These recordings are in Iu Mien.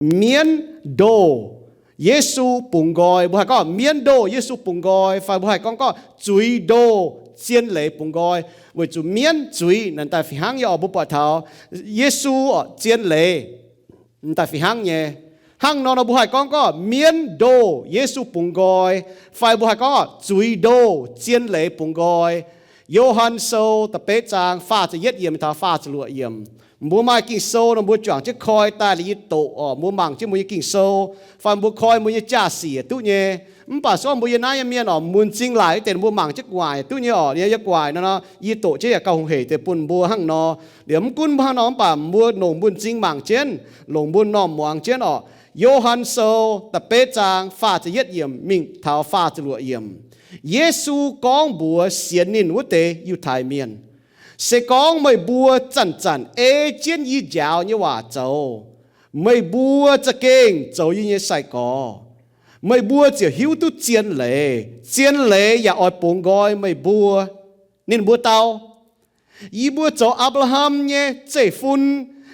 mienv ndoh Yesu bungx nqoi. Mbuo haih gorngv mienv ndoh Yesu bungx nqoi, fai mbuo haih gorngv, gorngv zuiz ndoh zien leiz bungx nqoi, weic zuqc mienv zuiz naaic daaih fih hnangv nyei oc. Mbuo buatc taux Yesu oc, zien leiz daaih fih hnangv nyei. Hnangv nor nor mbuo haih gorngv, gorngv mienv ndoh Yesu bungx nqoi, fai mbuo haih gorngv zuiz ndoh zien leiz bungx nqoi. Yo^han Sou da'betv zaang faah ziepc yietv yiemc taux faah ziepc luoqc yiemc. Mbuo maaih Ging-Sou nor mbuo juangc jienv koi daaih liuz yie doqc oc. Mbuo mangc jienv mbuo nyei Ging-Sou, fai mbuo koi mbuo nyei jaa-sic yaac duqv nyei. Mv baac se gorngv mbuo yie naaiv nyei mienh oc, mun zing laaic wuov deix mbuo mangc jienv gu'nguaaic duqv nyei oc. Liuz yie gu'nguaaic nor, yie doqc jienv yaac gauh hungh heic deix bun mbuo hnangv nor. Liuz mv gunv hnangv nor mv baac mbuo longc mun zing mangc jienv, longc mun normh muangx jienv oc. Yo^han Sou da'betv zaang faah ziepc yietv yiemc mingh taux faah ziepc luoqc yiemc. Yesu gorngv mbuox sienx ninh wuov deix Yiutai Mienh, se gorngv meih mbuo zanc-zanc ei jienv yie njaaux nyei waac zoux, meih mbuo za'gengh zoux yie nyei sai-gorx. Meih mbuo ziouc hiuv duqv zien leiz. Zien leiz yaac oix bungx nqoi meih mbuo. Ninh mbuo dau, yie mbuo zoux Apc^laa^ham nyei zeiv-fun,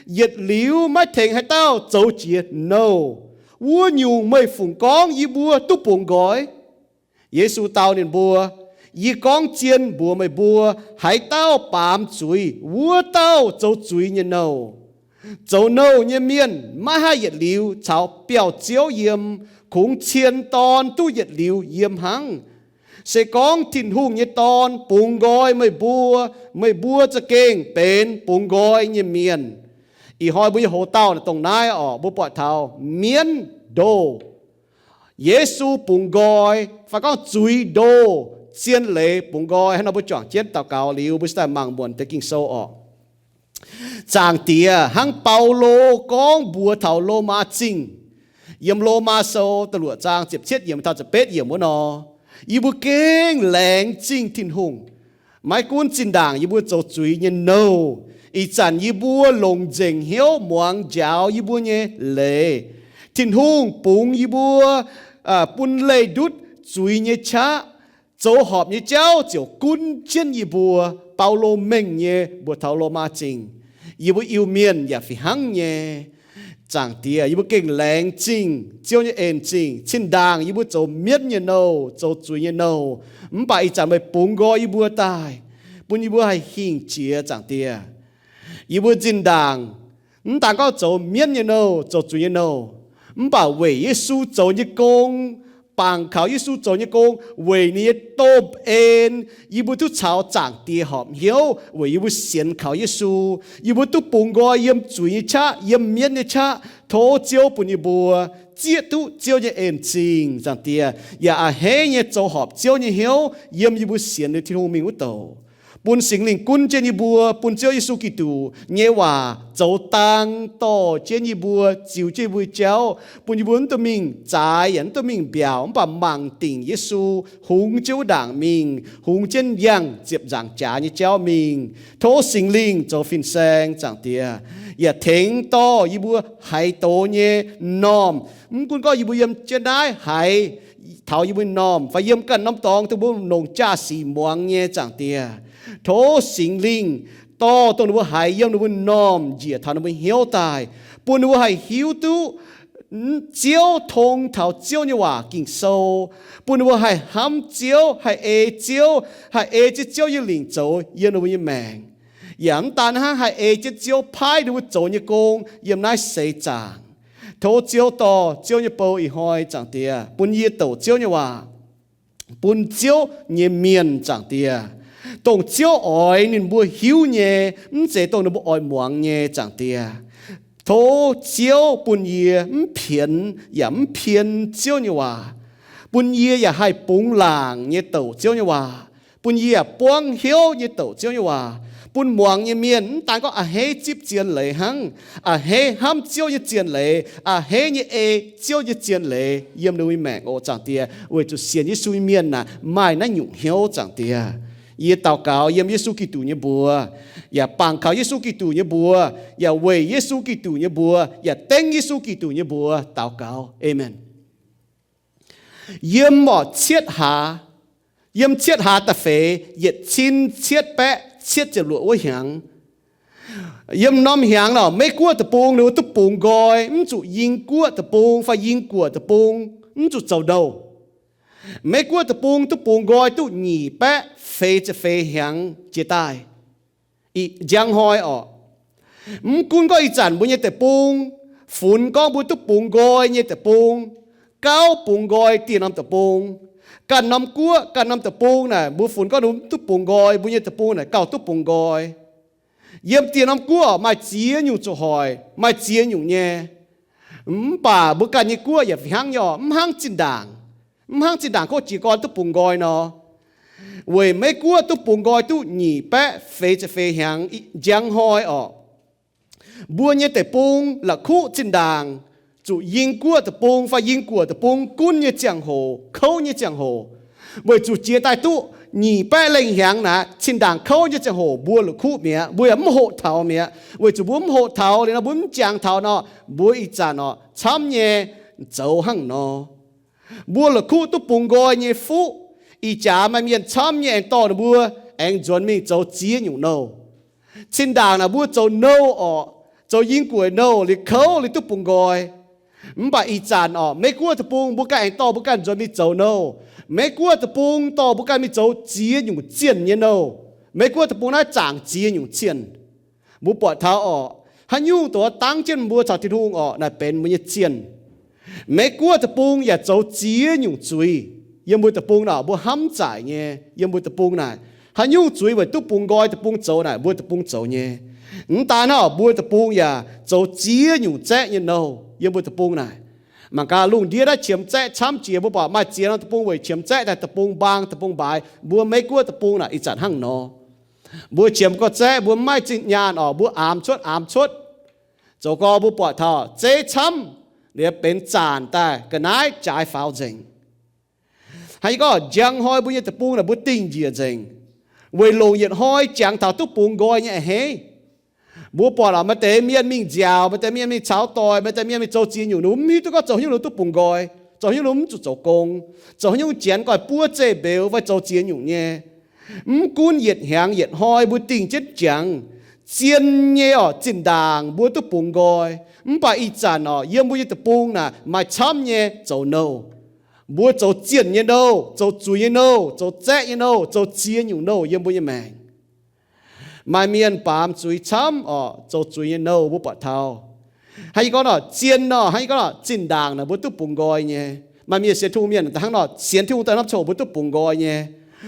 yietc liuz maiv tengx haaix dauh zoux jiex nouh. Wuov nyungc meih fungc gorngv yie mbuo duqv bungx nqoi? Yesu dau ninh mbuo, yie gorngv zien mbuox meih mbuo, haaix dauh baamz zuiz, wuov dauh zoux zuiz nyei nouh. Zoux nouh nyei mienh maiv haih yietc liuz caux biauv-ziouv yiem, kungx cien dorn duqv yietc liuz yiem hnangv. Se gorngv Tin-Hungh nyei Dorn bungx nqoi meih mbuo, meih mbuo za'gengh benx bungx nqoi nyei mienh. Ih hnoi mbuo nyei hoc-dauh naaic dongh naaiv oc, mbuo buatc taux mienv ndoh Yesu bungx nqoi, fai gorngv zuiz ndoh zien leiz bungx nqoi. Hnangv nor mbuo juangc jienv daux gaux liuz, mbuo cingx daaih mangc muonc deix Ging-Sou oc. Zaangc Diex, hnangv Baulo gorngv mbuox taux Lomaa Zingh, yiem Lomaa Sou da'luoqc zaang ziepc cietv yiemc taux ziepc betv yiemc wuov nor, yie mbuo gengh laengz zingh Tin-Hungh. Maiv gunv zinh ndaangc yie mbuo zoux zuiz nyei nouh, ih zanc yie mbuo longc nzengc hnyouv muangx njaaux yie mbuo nyei leiz. Tin-Hungh bungx yie mbuo, bun leih ndutv zuiz nyei qaqv. Zoux horpc nyei jauv ziouc gunv jienv yie mbuo. Baulo mengh nyei mbuox taux Lomaa Zingh. Yie mbuo Iu-Mienh yaac fih hnangv nyei. Zaangc Diex, yie mbuo gengh laengz zingh Ziouv nyei en-zingh. Zinh ndaangc yie mbuo zoux mienv nyei nouh, zoux zuiz nyei nouh, mv baac ih zanc meih bungx nqoi yie mbuo daaih, bun yie mbuo haih hingh jiex, Zaangc Diex. Yie mbuo zinh ndaangc mv daan gorngv zoux mienv nyei nouh, zoux zuiz nyei nouh, mv baac weic Yesu zoux nyei gong, bangc kaux Yesu zoux nyei gong, weic ninh nyei domh en, yie mbuo duqv caux Zaangc Diex horpc hnyouv weic yie mbuo sienx kaux Yesu. Yie mbuo duqv bungx nqoi yiem zuiz nyei qaqv, yiem mienv nyei qaqv. Tov Ziouv bun yie mbuo zieqv duqv Ziouv nyei en-zingh, Zaangc Diex, yaac a'hneiv nyei zoux horpc Ziouv nyei hnyouv yiem yie mbuo sienx liuz Tin-Hungh mingh wuov douc. Bun Singx Lingh gunv jienv yie mbuo, bun Ziouv Yesu Giduc nyei waac zoux dang dorh jienv yie mbuo, ziux jienv yie mbuo jauv, bun yie mbuo mv duqv mingh zaaix yaac mv duqv mingh mbiaauc, mv baac mangc dingc Yesu, hungx jienv wuov ndaangc mingh, hungx jienv yangh ziepc nzaangc jaax nyei jauv mingh. Tov Singx Lingh zoux fin-saeng, Zaangc Diex, yaac tengx dorh yie mbuo haiz doz nyei m'normh. Mv gunv gorngv yie mbuo yiem jienv naaiv haiz taux yie mbuo m'normh, fai yiem ganh norm dorngx dongh mbuo longc jaa-sic muangx nyei, Zaangc Diex, tov Singx Lingh dorh dongh ninh mbuo haiz yiem ninh mbuo m'normh njiec taux ninh mbuo hnyouv daaih, bun ninh mbuo haih hiuv duqv Ziouv, tong taux Ziouv nyei waac Ging-Sou, bun ninh mbuo haih hnamv Ziouv, haih ei Ziouv, haih ei jienv Ziouv nyei lingc zoux yiem ninh mbuo nyei maengc. Yaac mv daan hnangv, haih ei jienv Ziouv paaiv ninh mbuo zoux nyei gong yiem naaiv seix zaangc. Tov Ziouv dorh Ziouv nyei bou ih hnoi, Zaangc Diex, bun yie douc Ziouv nyei waac, bun Ziouv nyei mienh, Zaangc Diex, dongh Ziouv oix ninh mbuo hiuv nyei, mv zeiz dongh ninh mbuo oix muangx nyei, Zaangc Diex. Tov Ziouv bun yie mv pienx yaac mv pien Ziouv nyei waac, bun yie yaac haih bungx laangc nyei douc Ziouv nyei waac, bun yie yaac buangv hnyouv nyei douc Ziouv nyei waac, bun muangx nyei mienh mv daan gorngv a'hneiv zipv zien leiz hnangv, a'hneiv hnamv Ziouv nyei zien leiz, a'hneiv nyei ei Ziouv nyei zien leiz yiem ninh mbuo nyei maengc oc, Zaangc Diex. Weic zuqc sienx Yesu nyei mienh aah, maaih naaiv nyungc hnyouv, Zaangc Diex. Yie daux gaux yiem Yesu Giduc nyei mbuox, yaac bangc kaux Yesu Giduc nyei mbuox, yaac weic Yesu Giduc nyei mbuox, yaac dengv Yesu Giduc nyei mbuox daux gaux. Aamen. Yiem orqc cietv hlaax, yiem cietv hlaax da'feix yietc cin cietv baeqv cietv ziepc luoqc wuov hnyangx, Yiem norm hnyangx nor, Meiv-Guoqv deic-bung ninh mbuo duqv bungx nqoi, mv zuqc Ying-Guoqv deic-bung fai Ying-Guoqv deic-bung, mv zuqc zoux nouh. Meiv-Guoqv deic-bung duqv bungx nqoi duqv nyic baeqv feix ziepc feix hnyangx jiex daaih. Njang hnoi orqc, mv gunv gorngv ih zanc mbuo nyei deic-bung, funx gorngv mbuo duqv bungx nqoi nyei deic-bung, gauh bungx nqoi dieh norm deic-bung. Ganh norm guoqv, ganh norm deic-bung naaic, mbuo funx gorngv mbuo duqv bungx nqoi, mbuo nyei deic-bung naaic gauh duqv bungx nqoi. Yiem dieh norm guoqv maaih ziex nyungc zoux hoic, maaih ziex nyungc nyei. Mv baac mbuo ganh nyei guoqv yaac fih hnangv nyei orqc, mv hnangv zinh ndaangc. Mv hnangv zinh ndaangc kov jiez gorn duqv bungx nqoi nor, weic Meiv-Guoqv duqv bungx nqoi duqv nyic baeqv feix ziepc feix hnyangx njang hnoi orqc, mbuo nyei deic-bung la'kuqv zinh ndaangc zuqc Ying-Guoqv deic-bung fai Ying-Guoqv deic-bung gunv nyei ziangh hoc, kouv nyei ziangh hoc. Weic zuqc jiex daaih duqv nyic baeqv lengh hnyangx naaic, zinh ndaangc kouv nyei ziangh hoc mbuo la'kuqv mi'aqv, mbuo yaac mv hoqc taux mi'aqv. Weic zuqc mbuo mv hoqc taux liuz nor, mbuo mv jangx taux nor, mbuo ih zanc orqc camv nyei zoux hnangv nor. Mbuo la'kuqv duqv bungx nqoi nyei fuqv, ih jaax maaih mienh camv nyei aengx dorh ninh mbuo aengx nzuonx mingh zoux ziex nyungc nouh. Zinh ndaangc naaic mbuo zoux nouh orqc, zoux Ying-Guoqv nouh liuz kouv liuz duqv bungx nqoi. Mv baac ih zanc orqc, Meiv-Guoqv deic-bung mbuo ganh aengx dorh mbuo ganh nzuonx mingh zoux nouh. Meiv-Guoqv deic-bung dorh mbuo ganh mingh zoux ziex nyungc zienh nyei nouh. Meiv-Guoqv deic-bung naaiv zaangc ziex nyungc zienh. Mbuo buatc taux orqc, haaix nyungc doqc dangv jienv mbuo caux Tin-Hungh orqc, naaic benx mbuo nyei zienh. Meiv-Guoqv deic-bung yaac zoux ziex nyungc zuiz yiem mbuo deic-bung naaic, mbuo hnamv zaaic nyei yiem mbuo deic-bung naaic. Haaix nyungc zuiz weic duqv bungx nqoi deic-bung zoux naaic, mbuo deic-bung zoux nyei. Mv daan hnangv, mbuo deic-bung yaac zoux ziex nyungc zaeqv nyei nouh yiem mbuo deic-bung naaic. Mangc gaax lungh ndiev naaiv qiemx zaeqv camv jiex, mbuo buatc maaih ziex norm deic-bung weic qiemx zaeqv daaih deic-bung mbaang, deic-bung mbaaix. Mbuo Meiv-Guoqv deic-bung naaic ih zanc hnangv nor. Mbuo qiemx gorx zaeqv, mbuo mv maaih zinh nyaanh orqc, mbuo aamx cuotv aamx cuotv. Zoux gorx mbuo buatc taux zeiv camv liuz benx zaanc daaih ga'naaiv jaaix faaux nzengc. Hnangv yie gorngv, njang hnoi mbuo nyei deic-bung naaic mbuo dingh njiec nzengc, weic longc yietc hnoi jangx taux duqv bungx nqoi nyei a'hneiv. Mbuo buatc orqc, maaih deix mienh mingh nziaaux, maaih deix mienh mingh caux doic, maaih deix mienh mingh zoux ziex nyungc, ninh mbuo mv hiuv duqv gorngv zoux haaix nyungc ninh duqv bungx nqoi, zoux haaix nyungc ninh mv zuqc zoux gong, zoux haaix nyungc janx goiv buov zeiv-mbeux fai zoux ziex nyungc nyei. Mv gunv yietc hnyangx yietc hnoi mbuo dingh jienv jangx, zien nyei orqc, zinh ndaangc mbuo duqv bungx nqoi. Mv baac ih zanc orqc, yiem mbuo nyei deic-bung naaic maaih camv nyei zoux nouh. Mbuo zoux zienh nyei nouh, zoux zuiz nyei nouh, zoux zaeqv nyei nouh, zoux ziex nyungc nouh yiem mbuo nyei maengc. Maaih mienh baamz zuiz camv orqc, zoux zuiz nyei nouh mbuo buatc taux. Hnangv yie gorngv orqc, zien orqc, hnangv yie gorngv orqc, zinh ndaangc naaic mbuo duqv bungx nqoi nyei. Maaih mienh sienx Tin-Hungh mienh da'hnangv nor, sienx Tin-Hungh daaih norm coc mbuo duqv bungx nqoi nyei.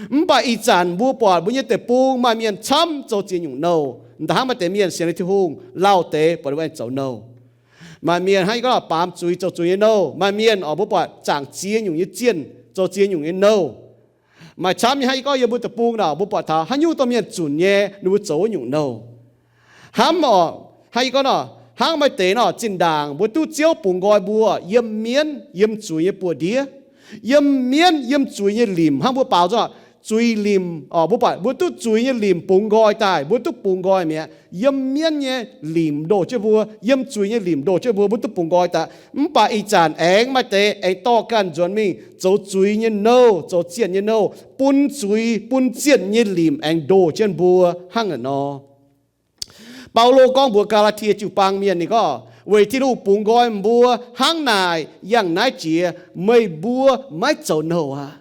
Mv baac ih zanc mbuo buatc mbuo nyei deic-bung maaih mienh camv zoux ziex nyungc nouh. Da'hnangv maaih deix mienh sienx liuz Tin-Hungh lauh deix buatc ninh mbuo aengx zoux nouh. Maaih mienh hnangv yie gorngv orqc, baamz zuiz zoux zuiz nyei nouh. Maaih mienh orqc, mbuo buatc zaangc ziex nyungc nyei zienh, zoux ziex nyungc nyei nouh. Maaih camv nyei hnangv yie gorngv yiem mbuo deic-bung naaic, mbuo buatc taux haaix nyungc domh mienh zunc nyei ninh mbuo zoux wuov nyungc nouh. Hnamv orqc, hnangv yie gorngv nor, hnangv maaih deix nor, zinh ndaangc mbuo duqv Ziouv bungx nqoi mbuo yiem mienv yiem zuiz nyei buoz-ndiev, yiem mienv yiem zuiz nyei limc. Hnangv mbuo baaux nzunc zuiz limc orqc, mbuo buatc mbuo duqv zuiz nyei limc bungx nqoi daaih, mbuo duqv bungx nqoi mi'aqv. Yiem mienv nyei limc ndoh jienv mbuo, yiem zuiz nyei limc ndoh jienv mbuo, mbuo duqv bungx nqoi daaih. Mv baac ih zanc aengx maaih deix aengx dorh ganh nzuonx mingh zoux zuiz nyei nouh, zoux zienh nyei nouh, bun zuiz bun zienh nyei limc aengx ndoh jienv mbuo hnangv naaic nor. Baulo gorngv mbuox Gaa^laa^tie jiu-baang mienh, ninh gorngv, weic Tin-Hungh bungx nqoi mbuo hnangv naaic, yangh naaiv jiex meih mbuo maiv zoux nouh aqv.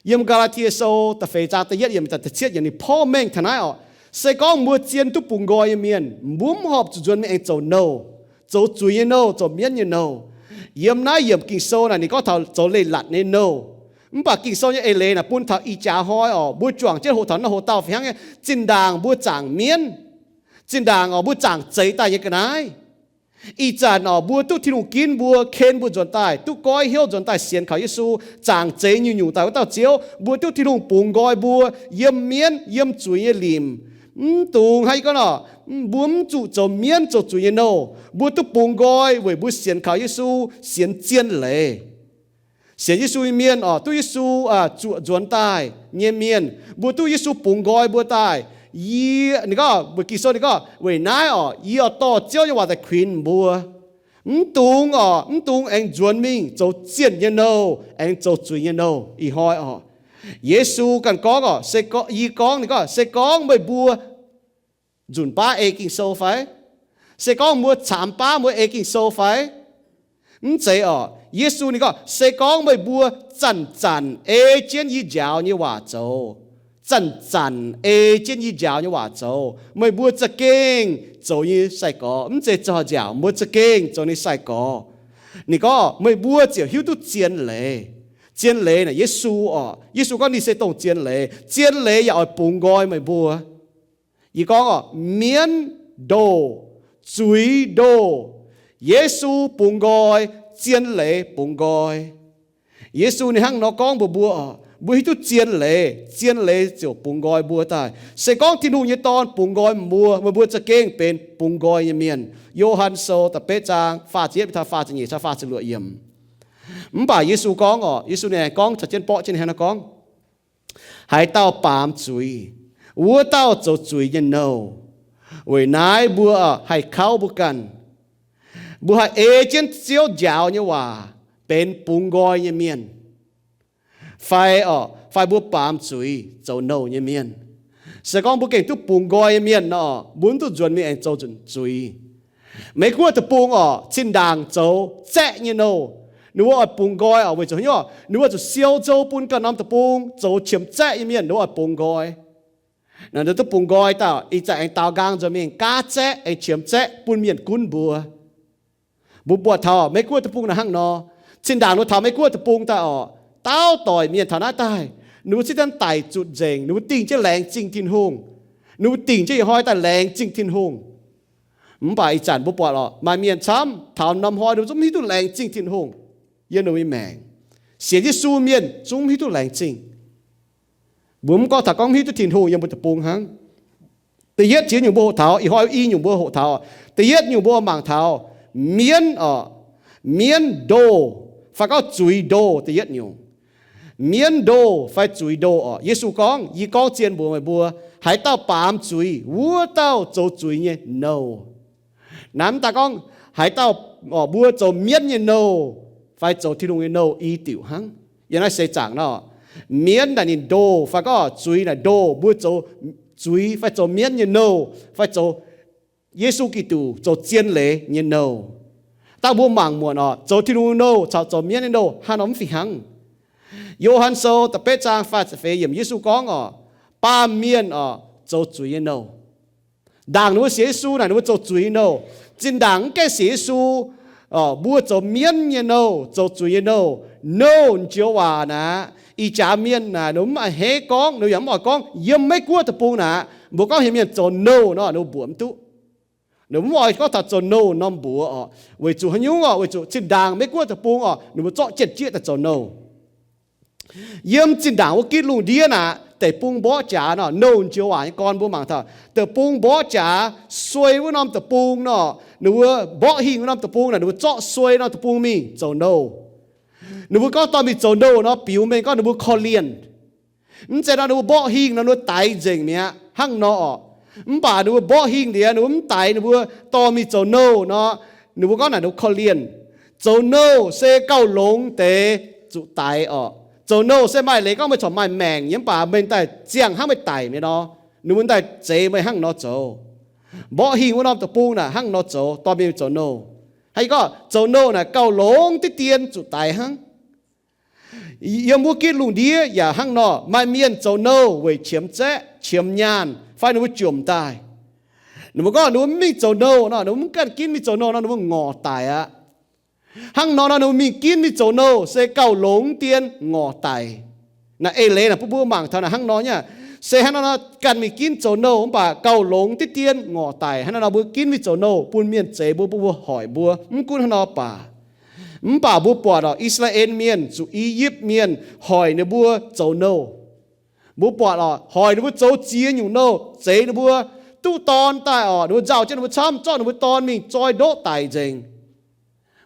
Yiem Gaa^laa^tie Sou da'feix zaang da'yietv yiemc da'cietv yiemc ninh porv mengh taux naaiv orqc, se gorngv mbuo zien duqv bungx nqoi nyei mienh, mbuo mv horpc zuqc nzuonx mingh aengx zoux nouh, zoux zuiz nyei nouh, zoux mienv nyei nouh. Yiem naaiv yiemc Ging-Sou naaic ninh gorngv taux zoux leiz-latc nyei nouh. Mv baac Ging-Sou nyei eix leiz naaic bun taux ih jaax hnoi orqc, mbuo juangc jienv hoqc taux naaiv hoc dauh fih hnangv nyei. Zinh ndaangc mbuo zaangc mienv, zinh ndaangc orqc mbuo zaangc zeix daaih nyei ga'naaiv. Ih zanc orqc mbuo duqv Tin-Hungh ginv mbuo, ken mbuo nzuonx daaih, duqv goiv hnyouv nzuonx daaih sienx kaux Yesu, zaangc zeix nyungc-nyungc daaih wuov dauh Ziouv. Mbuo duqv Tin-Hungh bungx nqoi mbuo yiem mienv yiem zuiz nyei limc. Mv dungx hnangv yie gorngv nor, mbuo mv zuqc zoux mienv zoux zuiz nyei nouh. Mbuo duqv bungx nqoi weic mbuo sienx kaux Yesu, sienx zien leiz. Sienx Yesu nyei mienh orqc, duqv Yesu zuoqc nzuonx daaih nyei mienh, mbuo duqv Yesu bungx nqoi mbuo daaih. Yie, ninh gorngv, mbuo Ging-Sou ninh gorngv, weic naaiv orqc, yie oix dorh Ziouv nyei waac daaih kuinx mbuo. Mv dungx orqc, mv dungx aengx nzuonx mingh zoux zienh nyei nouh, aengx zoux zuiz nyei nouh ih hnoi orqc. Yesu ganh gorngv orqc, se gorngv, yie gorngv, ninh gorngv, se gorngv meih mbuo nzunc baav ei Ging-Sou fai? Se gorngv mbuo caamx baav mbuo ei Ging-Sou fai? Mv zeiz orqc. Yesu ninh gorngv, se gorngv meih mbuo zanc-zanc ei jienv yie njaaux nyei waac zoux, zanc-zanc ei jienv yie njaaux nyei waac zoux, meih mbuo za'gengh zoux nyei sai-gorx. Mv zeiz zoux nziaauc, mbuo za'gengh zoux nyei sai-gorx. Ninh gorngv meih mbuo ziouc hiuv duqv zien leiz. Zien leiz naaic Yesu orqc. Yesu gorngv ninh se dongh zien leiz. Zien leiz yaac oix bungx nqoi meih mbuo. Yie gorngv orqc, mienv ndoh, zuiz ndoh, Yesu bungx nqoi, zien leiz bungx nqoi. Yesu ninh hnangv nor gorngv mbuox mbuo orqc, mbuo hiuv duqv zien leiz, zien leiz ziouc bungx nqoi mbuo daaih. Se gorngv Tin-Hungh nyei Dorn bungx nqoi mbuo, meih mbuo za'gengh benx bungx nqoi nyei mienh. Yo^han Sou da'betv zaang faah ziepc yietv taux faah ziepc nyeic caux faah ziepc luoqc yiemc. Mv baac Yesu gorngv orqc, Yesu ninh aengx gorngv caux jienv borqv jienv hnangv nor gorngv, haaix dauh baamz zuiz, wuov dauh zoux zuiz nyei nouh. Weic naaiv mbuo haih kauv mbuo ganh. Mbuo haih ei jienv Ziouv njaaux nyei waac benx bungx nqoi nyei mienh, fai orqc, fai mbuo baamz zuiz zoux nouh nyei mienh. Se gorngv mbuo gengh duqv bungx nqoi nyei mienh nor, mbuo mv duqv nzuonx mingh aengx zoux nzunc zuiz. Mei-Guoqv deic-bung orqc, zinh ndaangc zoux zaeqv nyei nouh. Ninh mbuo oix bungx nqoi orqc, weic zuqc haaix nyungc? Ninh mbuo zuqc siou nzou bun ganh norm deic-bung zoux qiemx zaeqv nyei mienh, ninh mbuo oix bungx nqoi. Naaiv ninh duqv bungx nqoi daaih, ih zanc aengx daaux nqaang nzuonx mingh gaav zaeqv, aengx qiemx zaeqv bun mienh gunv mbuo. Mbuo buatc taux Mei-Guoqv deic-bung naaic hnangv nor. Zinh ndaangc ninh mbuo taux Mei-Guoqv deic-bung daaih orqc, dauh doic mienh taux naaiv daaih, ninh mbuo zungv daic zutc nzengc, ninh mbuo dingh jienv laengz zingh Tin-Hungh. Ninh mbuo dingh jienv ih hnoi daaih laengz zingh Tin-Hungh. Mv baac ih zanc mbuo buatc orqc, maaih mienh camv taux norm hnoi ninh mbuo zungv mv hiuv duqv laengz zingh Tin-Hungh yiem ninh mbuo nyei maengc. Sienx Yesu mienh zungv mv hiuv duqv laengz zingh. Mbuo mv gorngv taux gorngv mv hiuv duqv Tin-Hungh yiem mbuo deic-bung hnangv. Da'yietv jiex nyungc mbuo hoqc taux, ih hnoi i nyungc mbuo hoqc taux. Da'yietv nyungc mbuo mangc taux mienv orqc, mienv ndoh, fai gorngv zuiz ndoh da'yietv nyungc. Mienv ndoh fai zuiz ndoh orqc, Yesu gorngv, yie gorngv zien mbuox meih mbuo, haaix dauh baamz zuiz, wuov dauh zoux zuiz nyei nouh. Naaiv mv daaih gorngv haaix dauh, orqc, mbuo zoux mienv nyei nouh fai zoux Tin-Hungh nyei nouh i diuc hnangv. Yiem naaiv seix zaangc nor, mienv naaic ninh ndoh fai gorngv zuiz naaic ndoh, mbuo zoux zuiz fai zoux mienv nyei nouh fai zoux Yesu Giduc zoux zien leiz nyei nouh. Dangh mbuo mangc muonc orqc, zoux Tin-Hungh nyei nouh caux zoux mienv nyei nouh hnangv nor mv fih hnangv. Yo^han Sou da'betv zaang faah ziepc feix yiemc Yesu gorngv orqc, baamh mienh orqc zoux zuiz nyei nouh. Ndaangc ninh mbuo sienx Yesu naaic ninh mbuo zoux zuiz nyei nouh. Zinh ndaangc mv gaengh sienx Yesu, orqc, mbuo zoux mienv nyei nouh, zoux zuiz nyei nouh. Nouh njoux waac naaic, ih jaax mienh naaic ninh mbuo mv a'hneiv gorngv, ninh mbuo yaac mv oix gorngv. Yiem Meiv Guoqv deic-bung naaic mbuo gorngv heuc mienh zoux nouh nor, ninh mbuo mbuoqc mv duqv. Ninh mbuo mv oix gorngv taux zoux nouh norm mbuox orqc. Weic zuqc haaix nyungc orqc? Weic zuqc zinh ndaangc Meiv Guoqv deic-bung orqc, ninh mbuo zorqv jienv jieqv daaih zoux nouh. Yiem zinh ndaangc wuov gitv lungh ndiev naaic, deic-bung mborqv jaax nor, nouh njoux waac nyei gorn mbuo mangc taux deic-bung mborqv jaax, suei wuov norm deic-bung nor, ninh mbuo mborqv hingh wuov norm deic-bung naaic, ninh mbuo zorqv suei norm deic-bung mingh zoux nouh. Ninh mbuo gorngv dorh mingh zoux nouh nor, biux mengh gorngv ninh mbuo korv-lienh. Mv zeiz nor ninh mbuo mborqv hingh nor ninh mbuo daix nzengc mi'aqv, hnangv nor orqc. Mv baac ninh mbuo mborqv hingh liuz, ninh mbuo mv daix, ninh mbuo dorh mingh zoux nouh nor, ninh mbuo gorngv naaic ninh mbuo korv-lienh. Zoux nouh se gauh longx deix zuqc daix orqc. Zoux nouh se maaih leiz gorngv meih corc maaih maengc nyei mv baac meih daaih ziangh hnangv meih daic mi'aqv nor, ninh mbuo daaih zeix meih hnangv nor zoux. Mborqv hingh wuov norm deic-bung naaic hnangv nor zoux, dorh mingh zoux nouh. Hnangv yie gorngv zoux nouh naaic gauh longx diqv dien zuqc daix hnangv. Yiem wuov gitv lungh ndiev yaac hnangv nor, maaih mienh zoux nouh weic qiemx zaeqv, qiemx nyaanh, fai ninh mbuo jomc daaih. Ninh mbuo gorngv ninh mbuo mv mingh zoux nouh nor, ninh mbuo mv ganh ginv mingh zoux nouh nor, ninh mbuo ngorc daic aqv. Hnangv nor nor ninh mbuo mingh ginv mingh zoux nouh se gauh longx dien ngorc daic. Naaiv eix leiz naaic bun mbuo mangc taux naaic hnangv nor nyei. Se hnangv nor nor ganh mingh ginv zoux nouh mv baac gauh longx diqv dien ngorc daic. Hnangv nor nor mbuo ginv mingh zoux nouh bun mienh zeix mbuo, bun mbuo hoic mbuo. Mv gunv hnangv nor baac, mv baac mbuo buatc orqc, I^saa^laa^en Mienh zuqc I^yipv Mienh hoic ninh mbuo zoux nouh. Mbuo buatc orqc, hoic ninh mbuo zoux ziex nyungc nouh, zeix ninh mbuo duqv dorn daaih orqc, ninh mbuo nzauh jienv ninh mbuo camv, zorqv ninh mbuo dorn mingh zoi ndoqv daic nzengc.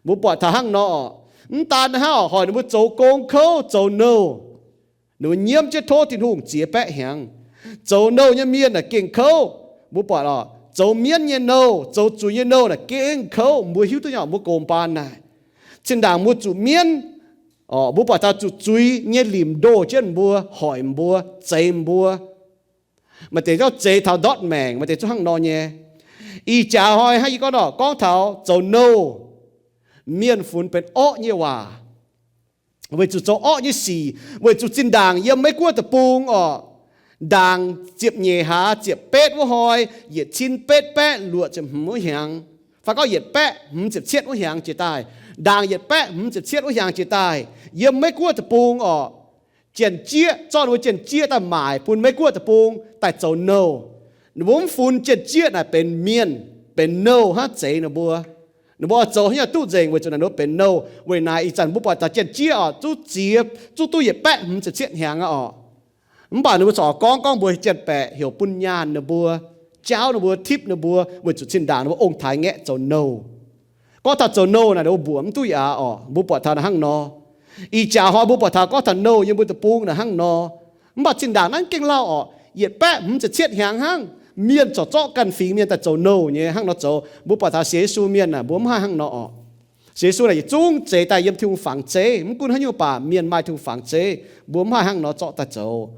Mbuo buatc taux hnangv nor orqc, mv daan hnangv orqc, hoic ninh mbuo zoux gong kouv zoux nouh, ninh mbuo nyiemv jienv tov Tin-Hungh ziex baeqv hnyangx. Zoux nouh nyei mienh naaic gengh kouv. Mbuo buatc orqc, zoux mienv nyei nouh, zoux zuiz nyei nouh naaic gengh kouv. Mbuo hiuv duqv nyei orqc, mbuo goux mbaan naaic, zinh ndaangc mbuo zuqc mienv orqc, mbuo buatc taux zuqc zuiz nyei limc ndoh jienv mbuo, hoic mbuo, zeix mbuo. Maaih deix zungv zeix taux ndortv maengc, maaih deix zungv hnangv nor nyei. Ih jaax hnoi hnangv yie gorngv nor, gorngv taux zoux nouh, mienh funx benx orqv nyei waac, weic zuqc zoux orqv nyei sic, weic zuqc zinh ndaangc yiem Meiv Guoqv deic-bung orqc, ndaangc ziepc nyeic hlaax ziepc betv wuov hnoi, yietc cin betv baeqv luoqc ziepc hmz wuov hnyangx, fai gorngv yietc baeqv hmz ziepc cietv wuov hnyangx jiex daaih, ndaangc yietc baeqv hmz ziepc cietv wuov hnyangx jiex daaih, yiem Meiv Guoqv deic-bung orqc, Janx-Jieqv, zorqv ninh mbuo Janx-Jieqv daaih maaic bun Meiv Guoqv deic-bung daaih zoux nouh. Ninh mbuo mv funx Janx-Jieqv naaic benx mienh, benx nouh hnangv zeix ninh mbuo. Ninh mbuo oix zoux haaix nyungc duqv nzengc weic zuqc naaic ninh mbuo benx nouh. Weic naaiv ih zanc mbuo buatc taux Janx-Jieqv orqc, zungv ziex, zungv duqv yietc baeqv hmz ziepc cietv hnyangx aqv orqc. Mv baac ninh mbuo corc gorngv, gorngv mbuox Janx-Baeqc heuc bun nyaanh ninh mbuo, jaauv ninh mbuo, tipv ninh mbuo, weic zuqc zinh ndaangc ninh mbuo ong-taaix ngaeqv zoux nouh. Gorngv taux zoux nouh naaic ninh mbuo mbuoqc mv duqv aqv orqc. Mbuo buatc taux naaic hnangv nor. Ih jaax hnoi mbuo buatc taux gorngv taux nouh yiem mbuo deic-bung naaic hnangv nor. Mv baac zinh ndaangc naaiv gengh lauh orqc, yietc baeqv hmz ziepc cietv hnyangx hnangv, mienh corc zorqv ganh fingx mienh daaih zoux nouh nyei hnangv nor zoux. Mbuo buatc taux sienx Yesu mienh naaic mbuo mv haih hnangv nor orqc. Sienx Yesu naaic yietc zungv zeix daaih yiem Tin-Hungh fangx zeiv, mv gunv haaix nyungc baac mienh maaih Tin-Hungh fangx zeiv, mbuo mv haih hnangv nor zorqv daaih zoux.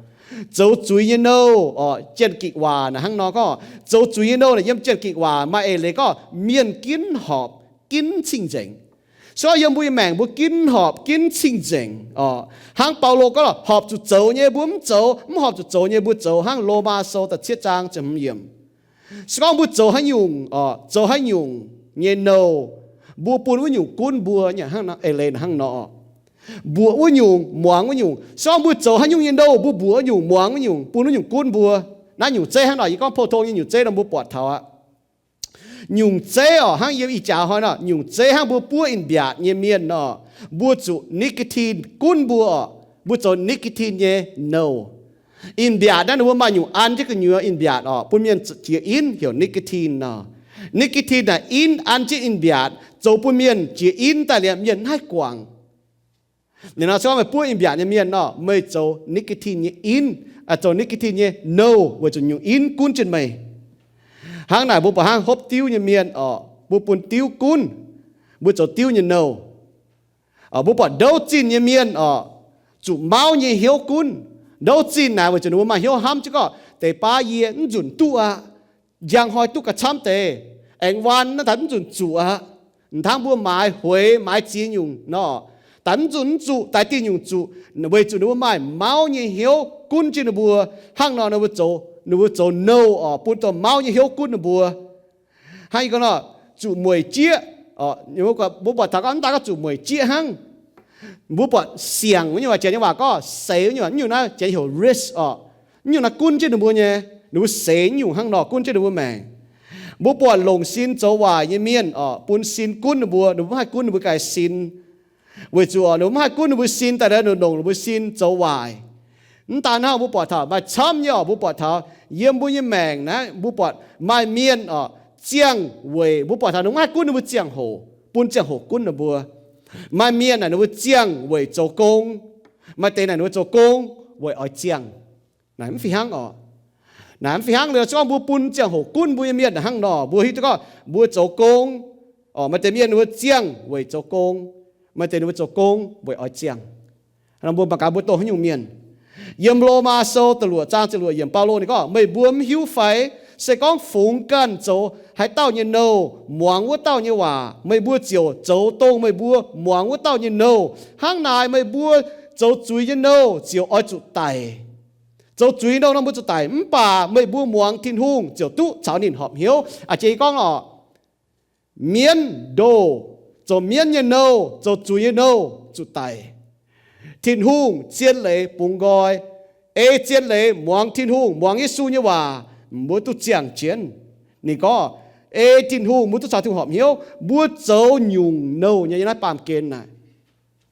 Zoux zuiz nyei nouh orqc, Janx-Gikc waac naaic hnangv nor gorngv, zoux zuiz nyei nouh naaic yiem Janx-Gikc waac maaih eix leiz gorngv mienh ginv horpc, ginv cing-nzengc. Se gorngv yiem mbuo nyei maengc mbuo ginv horpc, ginv cing-nzengc orqc, hnangv Baulo gorngv, horpc zuqc zoux nyei mbuo mv zoux, mv horpc zuqc zoux nyei mbuo zoux, hnangv Lomaa Sou da'cietv zaang ziepc hmz yiemc. Se gorngv mbuo zoux haaix nyungc orqc, zoux haaix nyungc nyei nouh, mbuo bun wuov nyungc gunv mbuo, hnangv eix leiz hnangv nor orqc. Mbuoqc wuov nyungc, muangx wuov nyungc. Se gorngv mbuo zoux haaix nyungc nyei nouh, mbuo mbuoqc wuov nyungc, muangx wuov nyungc, bun wuov nyungc gunv mbuo. Naaiv nyungc zeiv hnangv nor, yie gorngv pou-tong nyei nyungc zeiv nor mbuo buatc taux aqv. Nyungc zeiv orqc, hnangv yiem ih jaax hnoi nor, nyungc zeiv hnangv mbuo buov in-mbiaatc nyei mienh nor, mbuo zuqc nicotine gunv mbuo orqc. Mbuo zoux nicotine nyei nouh. In-mbiaatc naaiv ninh mbuo maaih nyungc an jienv gu'nyuoz in-mbiaatc orqc, bun mienh jiex inv heuc nicotine nor. Nicotine naaic inv an jienv in-mbiaatc zoux bun mienh jiex inv daaih liuz mienh mv haih guangc. Liuz nor se gorngv meih buov in-mbiaatc nyei mienh nor, meih zoux nicotine nyei inv, zoux nicotine nyei nouh weic zuqc nyungc inv gunv jienv meih. Hnangv naaic mbuo buatc hnangv hopv diuv nyei mienh orqc, mbuo bun diuv gunv, mbuo zoux diuv nyei nouh. Mbuo buatc ndouv zinh nyei mienh orqc, zuqc mauv nyei hnyouv gunv. Ndouv zinh naaic weic zuqc ninh mbuo maaih hnyouv hnamv jienv gorngv deix baav yie mv nzunc duqv aqv, njang hnoi duqv gauh camv deix, aengx waan naaiv daaih mv nzunc zuqc aqv. Hnangv mbuo maaiz hueix maaiz ziex nyungc nor, daaih mv nzunc mv zuqc daaih diuh nyungc zuqc, weic zuqc ninh mbuo maaih mauv nyei hnyouv gunv jienv ninh mbuo. Hnangv nor ninh mbuo zoux, ninh mbuo zoux nouh orqc, bun dongh mauv nyei hnyouv gunv ninh mbuo. Hnangv yie gorngv nor, zuqc mueic jieqv. Mbuo buatc taux gorngv mv daaih gorngv zuqc mueic jieqv hnangv. Mbuo buatc siangc wuov nyungc, janx nyei waac gorngv seix wuov nyungc, nyungc naaiv janx heuc risk orqc. Nyungc naaiv gunv jienv ninh mbuo nyei, ninh mbuo seix nyungc hnangv nor gunv jienv ninh mbuo maengc. Mbuo buatc longc sin zoux waaic nyei mienh orqc, bun sin gunv ninh mbuo, ninh mbuo mv haih gunv ninh mbuo ganh sin. Weic zuqc orqc ninh mbuo mv haih gunv ninh mbuo sin daaih, ninh longc ninh mbuo sin zoux waaic. Mv daan hnangv, mbuo buatc taux maaih camv nyei orqc, mbuo buatc taux yiem mbuo nyei maengc naaiv mbuo buatc maaih mienh orqc, ziangh weic, mbuo buatc taux ninh mv haih gunv ninh mbuo ziangh hoc, bun ziangh hoc gunv ninh mbuo. Maaih mienh naaic ninh mbuo ziangh weic zoux gong, maaih deix naaic ninh mbuo zoux gong weic oix ziangh. Naaic mv fih hnangv orqc. Naaic mv fih hnangv. Liuz se gorngv mbuo bun ziangh hoc gunv mbuo nyei mienh hnangv nor, mbuo hiuv duqv gorngv mbuo zoux gong orqc, maaih deix mienh ninh mbuo ziangh weic zoux gong, maaih deix ninh mbuo zoux gong weic oix ziangh. Mbuo mangc gaax mbuo dongh haaix nyungc mienh. Yiem Lomaa Sou da'luoqc zaang ziepc luoqc yiemc, Baulo ninh gorngv, meih mbuo mv hiuv fai? Se gorngv fungx ganh zoux haaix dauh nyei nouh, muangx wuov dauh nyei waac, meih mbuo ziouc zoux dongh meih mbuo muangx wuov dauh nyei nouh. Hnangv naaic meih mbuo zoux zuiz nyei nouh ziouc oix zuqc daic. Zoux zuiz nyei nouh nor mbuo zuqc daic, mv baac meih mbuo muangx Tin-Hungh ziouc duqv caux ninh horpc hnyouv. A'jiex gorngv orqc, mienv ndoh, zoux mienv nyei nouh, zoux zuiz nyei nouh zuqc daic. Tin-Hungh zien leiz bungx nqoi. Ei zien leiz muangx Tin-Hungh, muangx Yesu nyei waac, mbuo duqv ziangh jienv. Ninh gorngv, ei Tin-Hungh, mbuo duqv caux Tin-Hungh horpc hnyouv, mbuo zoux nyungc nouh nyei. Yiem naaiv baamh gen naaic,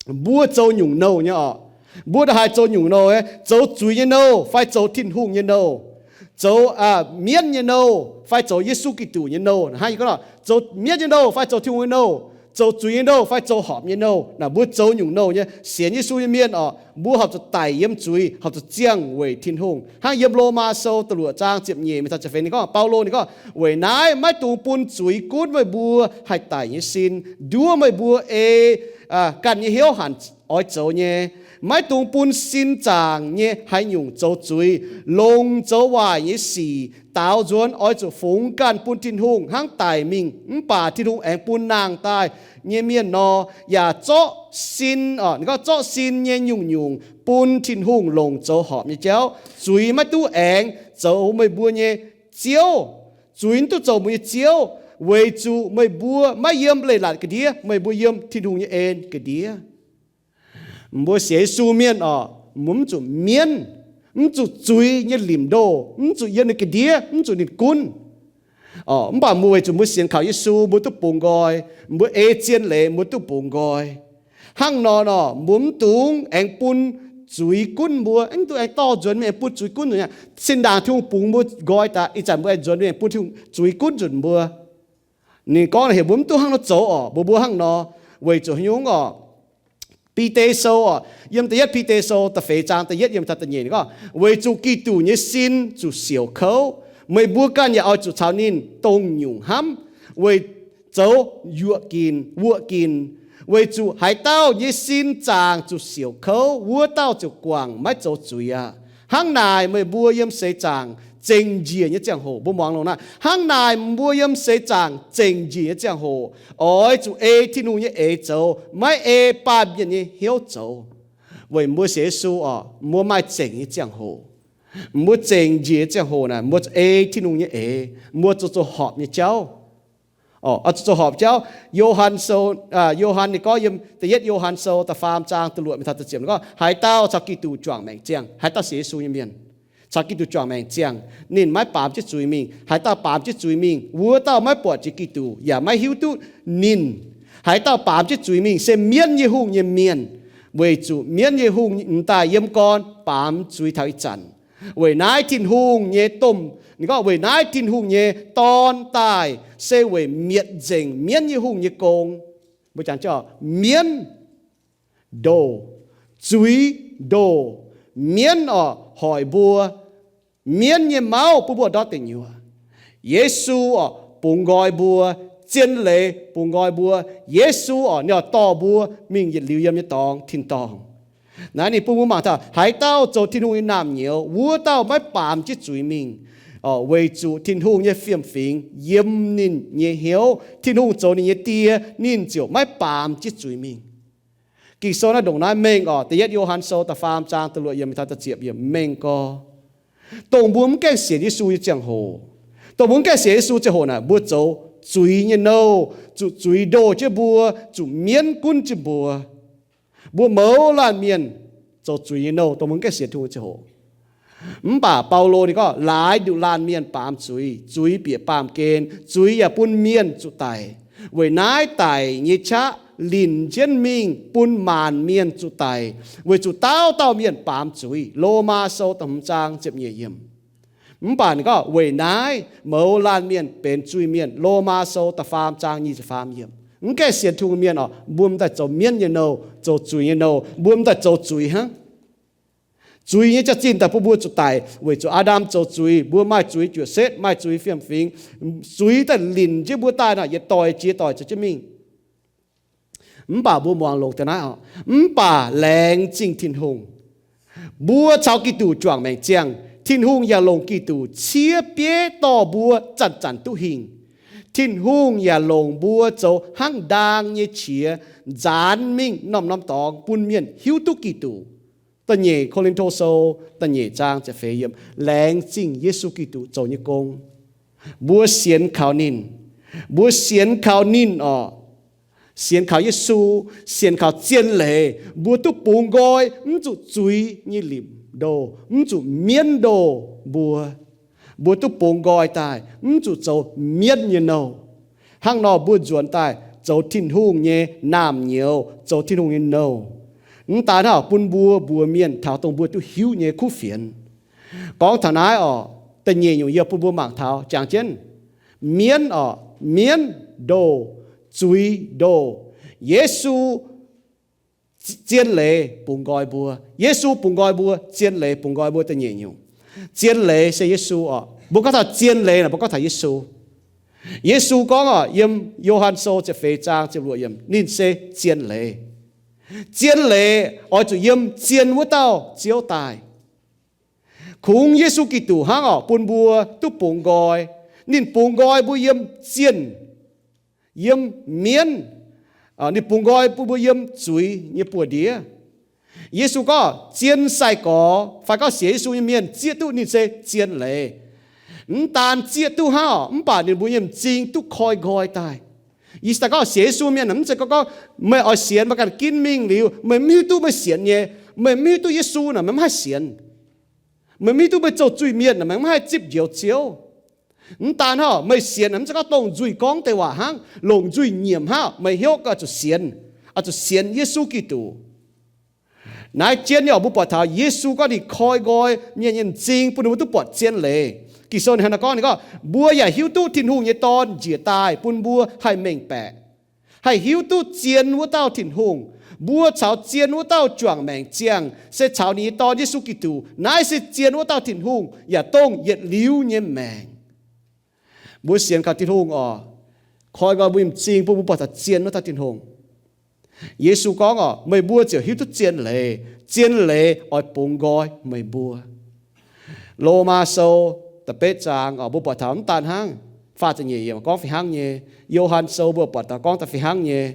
mbuo zoux nyungc nouh nyei orqc. Mbuo ndongc haaix zoux nyungc nouh? Zoux zuiz nyei nouh fai zoux Tin-Hungh nyei nouh? Zoux mienv nyei nouh fai zoux Yesu Giduc nyei nouh? Hnangv yie gorngv nor, zoux mienv nyei nouh fai zoux Tin-Hungh nyei nouh? Zoux zuiz nyei nouh fai zoux horpc nyei nouh? Naaic mbuo zoux nyungc nouh nyei. Sienx Yesu nyei mienh orqc, mbuo horpc zuqc daic yiem zuiz, horpc zuqc ziangh weic Tin-Hungh. Hnangv yiem Lomaa Sou da'luoqc zaang ziepc nyeic mingh taux ziepc feix ninh gorngv, Baulo ninh gorngv, weic naaiv maiv dungx bun zuiz gunv meih mbuo haih daic nyei sin, nduov meih mbuo ei ganh nyei hnyouv hanc oix zoux nyei. Maiv dungx bun sin zaangc nyei haaix nyungc zoux zuiz, longc zoux waaic nyei sic daaux nzuonx. Oix zuqc fungx ganh bun Tin-Hungh hnangv daic mingh, mv baac Tin-Hungh aengx bun nangh daaih nyei mienh nor, yaac zorqv sin, o, ninh gorngv zorqv sin nyei nyungc-nyungc bun Tin-Hungh longc zoux horpc nyei jauv. Zuiz maiv duqv aengx zoux meih mbuo nyei ziouv. Zuiz maiv duqv zoux mbuo nyei ziouv, weic zuqc meih mbuo maiv yiem leiz-latc ga'ndiev, meih mbuo yiem Tin-Hungh nyei en ga'ndiev. Mbuo sienx Yesu mienh oc, mbuo mv zuqc mienv, mv zuqc zuiz nyei limc ndoh, mv zuqc yiem ninh ga'ndiev, mv zuqc ninh gunv. Mv baac mbuo weic zuqc mbuo sienx kaux Yesu, mbuo duqv bungx nqoi, mbuo ei zien leiz, mbuo duqv bungx nqoi. Hnangv nor nor, mbuo mv dungx aengx bun zuiz gunv mbuo, mv dungx aengx dorh nzuonx mingh aengx bun zuiz gunv nzuonx. Zinh ndaangc Tin-Hungh bungx mbuo nqoi daaih, ih zanc mbuo aengx nzuonx mingh aengx bun Tin-Hungh zuiz gunv nzunc mbuo. Ninh gorngv heuc mbuo mv dungx hnangv nor zoux oc, mbuo mbuo hnangv nor. Weic zuqc nyungc oc, Bide Sou oc, yiem da'yietv Bide Sou da'feix zaang da'yietv yiem taux da'nyeic ninh gorngv, weic zuqc Giduc nyei sin zuqc siouc kouv, meih mbuo ganh yaac oix zuqc caux ninh dongh nyungc hnamv, weic zoux yuoqv ginc wuoqv ginc. Weic zuqc haaix dauh nyei sin zaangc zuqc siouc kouv, wuov dauh ziouc guangc maiv zoux zuiz aqv. Hnangv naaic meih mbuo yiem seix zaangc zengc njiec nyei ziangh hoc, mbuo muangx longx naaiv. Hnangv naaic mbuo yiem seix zaangc zengc njiec nyei ziangh hoc, oix zuqc ei Tin-Hungh nyei eix zoux, maiv ei baamh mienh nyei hnyouv zoux. Weic mbuo sienx Yesu oc, mbuo maaih zengc nyei ziangh hoc. Mbuo zengc njiec nyei ziangh hoc naaic, mbuo zuqc ei Tin-Hungh nyei eix, mbuo zuqc zoux horpc nyei jauv. Oc, zuqc zoux horpc jauv. Yo^han Sou, Yo^han ninh gorngv yiem da'yietv Yo^han Sou da'faam zaang da'luoqc mingh taux da'ziepc ninh gorngv, haaix dauh caux Giduc juangc maengc ziangh, haaix dauh sienx Yesu nyei mienh, caux Giduc juangc maengc ziangh, ninh maiv baamz jienv zuiz mingh. Haaix dauh baamz jienv zuiz mingh, wuov dauh maiv buatc jiex Giduc yaac maiv hiuv duqv ninh. Haaix dauh baamz jienv zuiz mingh se mienv nyei hungh nyei mienh, weic zuqc mienv nyei hungh m'daaih yiem gorn baamz zuiz taux ih zanc. Weic naaiv Tin-Hungh nyei domh, ninh gorngv weic naaiv Tin-Hungh nyei Dorn daaih se weic mietc nzengc mienv nyei hungh nyei gong. Mbuo jangx jienv mienv ndoh, zuiz ndoh, mienv oc hoic mbuo, mienv nyei mauv bun mbuo ndortv deic nyuoqc. Yesu oc bungx nqoi mbuo, zien leiz bungx nqoi mbuo. Yesu oc ninh oix dorh mbuo mingh yietc liuz yiem nyei dorngx tin-dorngh. Naaiv ninh bun mbuo mangc taux haaix dauh zoux Tin-Hungh nyei naamh nyouz, wuov dauh maiv baamz jienv zuiz mingh, weic zuqc Tin-Hungh nyei fiem-fingx yiem ninh nyei hnyouv. Tin-Hungh zoux ninh nyei Die, ninh ziouc maiv baamz jienv zuiz mingh. Ging-Sou naaiv ndongc naaiv mengh oc, da'yietv Yo^han Sou da'faam zaang da'luoqc yiemc taux da'ziepc yiemc mengh gorx. Dongh mbuo mv gaengh sienx Yesu nyei ziangh hoc, dongh mbuo mv gaengh sienx Yesu ziangh hoc naaic, mbuo zoux zuiz nyei nouh zuqc zuiz ndoh jienv mbuo, zuqc mienv gunv jienv mbuo. Mbuo mouz laanh mienh zoux zuiz nyei nouh dongh mbuo mv gaengh sienx Tin-Hungh nyei ziangh hoc. Mv baac Baulo ninh gorngv laaix nduqc laanh mienh baamz zuiz, zuiz bieqc baamh gen, zuiz yaac bun mienh zuqc daic. Weic naaiv daic nyei qaqv linc jienv mingh bun maanc mienh zuqc daic, weic zuqc dauh dauh mienh baamz zuiz. Lomaa Sou da'hmz zaang ziepc nyeic yiemc. Mv baac ninh gorngv weic naaiv mouz laanh mienh benx zuiz-mienh. Lomaa Sou da'faam zaang nyic ziepc faam yiemc. Mv gaengh sienx Tin-Hungh mienh oc, mbuo m'daaih zoux mienv nyei nouh, zoux zuiz nyei nouh, mbuo m'daaih zoux zuiz hnangv. Zuiz nyei jaax-zinh daaih bun mbuo zuqc daic weic zuqc Aa^ndam zoux zuiz, mbuo maaih zuiz juoqc setv, maaih zuiz fiem-fingx. Zuiz daaih linc jienv mbuo daaih nor, yietc doic jiex doic zoux jienv mingh. Mv baac mbuo muangx longx deix naaiv oc, mv baac laengz zingh Tin-Hungh, mbuo caux Giduc juangc maengc ziangh, Tin-Hungh yaac longc Giduc ciev bieiv dorh mbuo zanc-zanc duqv hingh. Tin-Hungh yaac longc mbuo zoux hnangv ndaang nyei qiex nzaanx mingh norm-norm dorngx bun mienh hiuv duqv Giduc. Da'nyeic Ko^lin^to Sou da'nyeic zaang ziepc feix yiemc. Laengz zingh Yesu Giduc zoux nyei gong. Mbuo sienx kaux ninh. Mbuo sienx kaux ninh oc. Sienx kaux Yesu, sienx kaux zien leiz, mbuo duqv bungx nqoi, mv zuqc zuiz nyei limc ndoh, mv zuqc mienv ndoh mbuo. Mbuo duqv bungx nqoi daaih, mv zuqc zoux mienv nyei nouh. Hnangv nor mbuo nzuonx daaih zoux Tin-Hungh nyei naamh nyouz, zoux Tin-Hungh nyei nouh. Mv daan hnangv bun mbuo mbuox mienh taux dongh mbuo duqv hiuv nyei kuv fienx. Gorngv taux naaiv oc, da'nyeic nyungc yie bun mbuo mangc taux jangx jienv mienv oc, mienv ndoh, zuiz ndoh. Yesu zien leiz bungx nqoi mbuo. Yesu bungx nqoi mbuo, zien leiz bungx nqoi mbuo. Da'nyeic nyungc, zien leiz se Yesu oc. Mbuo gorngv taux zien leiz naaic, mbuo gorngv taux Yesu. Yesu gorngv oc, yiem Yo^han Sou ziepc feix zaang ziepc luoqc yiemc, ninh se zien leiz. Zien leiz oix zuqc yiem zien wuov dauh Ziouv daaih. Kungx Yesu Giduc hnangv orqc, bun mbuo duqv bungx nqoi. Ninh bungx nqoi mbuo yiem zienh, yiem mienv. Ninh bungx nqoi bun mbuo yiem zuiz nyei buoz-ndiev. Yesu gorngv zien sai-gorx fai gorngv sienx Yesu nyei mienh zieqv duqv ninh se zien leiz. Mv daan zieqv duqv hnangv orqc, mv baac ninh mbuo nyei m'zing duqv koi nqoi daaih. Yie daaih gorngv sienx Yesu mienh mv zeiz gorngv, gorngv meih oix sienx meih ganh ginv mingh liuz, meih mv hiuv duqv meih sienx nyei, meih mv hiuv duqv Yesu naaic meih mv haih sienx. Meih mv hiuv duqv meih zoux zuiz-mienh naaic meih mv haih zipv njoux Ziouv. Mv daan hnangv, meih sienx mv zeiz gorngv dongh nzuih gorngv deix waac hnangv, longc nzuih nyiemc hnangv, meih hnyouv oix zuqc sienx, oix zuqc sienx Yesu Giduc. Naaiv jienv nyei orqc, mbuo buatc taux Yesu gorngv ninh koi nqoi mienh nyei m'zing bun ninh mbuo duqv buatc zien leiz. Ging-Sou ninh hnangv naaiv gorngv, ninh gorngv, mbuo yaac hiuv duqv Tin-Hungh nyei Dorn njiec daaih bun mbuo haih mengh baeqc, haih hiuv duqv zien wuov dauh Tin-Hungh. Mbuo caux zien wuov dauh juangc maengc ziangh se caux ninh nyei Dorn Yesu Giduc. Naaiv se zien wuov dauh Tin-Hungh yaac dongh yietc liuz nyei maengc. Mbuo sienx kaux Tin-Hungh orqc, koi nqoi mbuo nyei m'zing bun mbuo buatc taux zien wuov dauh Tin-Hungh. Yesu gorngv orqc, meih mbuo ziouc hiuv duqv zien leiz, zien leiz oix bungx nqoi meih mbuo. Lomaa Sou da'betv zaang orqc, mbuo buatc taux mv daan hnangv, faah ziepc nyeic yiemc gorngv fih hnangv nyei. Yo^han Sou mbuo buatc taux gorngv daaih fih hnangv nyei.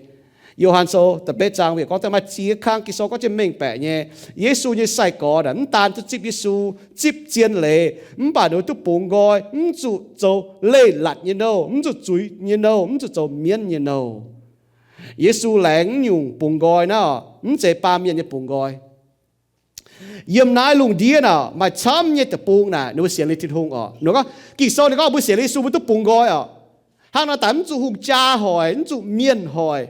Yo^han Sou da'betv zaang mbuo gorngv daaih maaih ziex kang Ging-Sou gorngv jienv mengh baeqc nyei. Yesu nyei sai-gorx naaic mv daan duqv zipv Yesu, zipv zien leiz, mv baac ninh mbuo duqv bungx nqoi, mv zuqc zoux leiz-latc nyei nouh, mv zuqc zuiz nyei nouh, mv zuqc zoux mienv nyei nouh. Yesu laengz nyungc bungx nqoi naaiv orqc, mv zeiz baamh mienh nyei bungx nqoi. Yiem naaiv lungh ndiev naaic maaih camv nyei deic-bung naaic ninh mbuo sienx liuz Tin-Hungh orqc. Ninh gorngv, Ging-Sou ninh gorngv mbuo sienx liuz Yesu mbuo duqv bungx nqoi orqc. Hnangv naaiv daaih mv zuqc hungh jaa hoic, mv zuqc mienh hoic.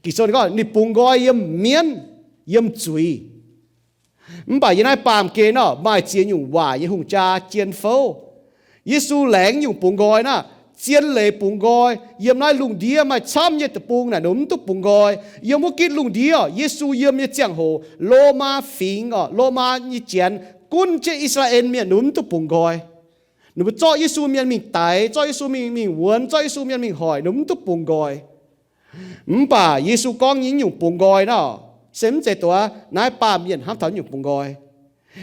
Ging-Sou ninh gorngv ninh bungx nqoi yiem mienv, yiem zuiz. Mv baac yiem naaiv baamh gen nor maaih ziex nyungc waaic nyei hungh jaa jien fouv. Yesu laengz nyungc bungx nqoi naaic, zien leiz bungx nqoi. Yiem naaiv lungh ndiev maaih camv nyei deic-bung naaic ninh mv duqv bungx nqoi. Yiem wuov gitv lungh ndiev orqc, Yesu yiem nyei ziangh hoc, Lomaa Fingx orqc, Lomaa nyei Janx gunv jienv I^saa^laa^en Mienh, ninh mv duqv bungx nqoi. Ninh mbuo zorqv Yesu mienh mingh daix, zorqv Yesu mingh, mingh wuonx, zorqv Yesu mienh mingh hoic, ninh mv duqv bungx nqoi. Mv baac Yesu gorngv nyei nyungc bungx nqoi naaic, se mv zeiz dongh naaiv baamh mienh hnamv taux nyungc bungx nqoi.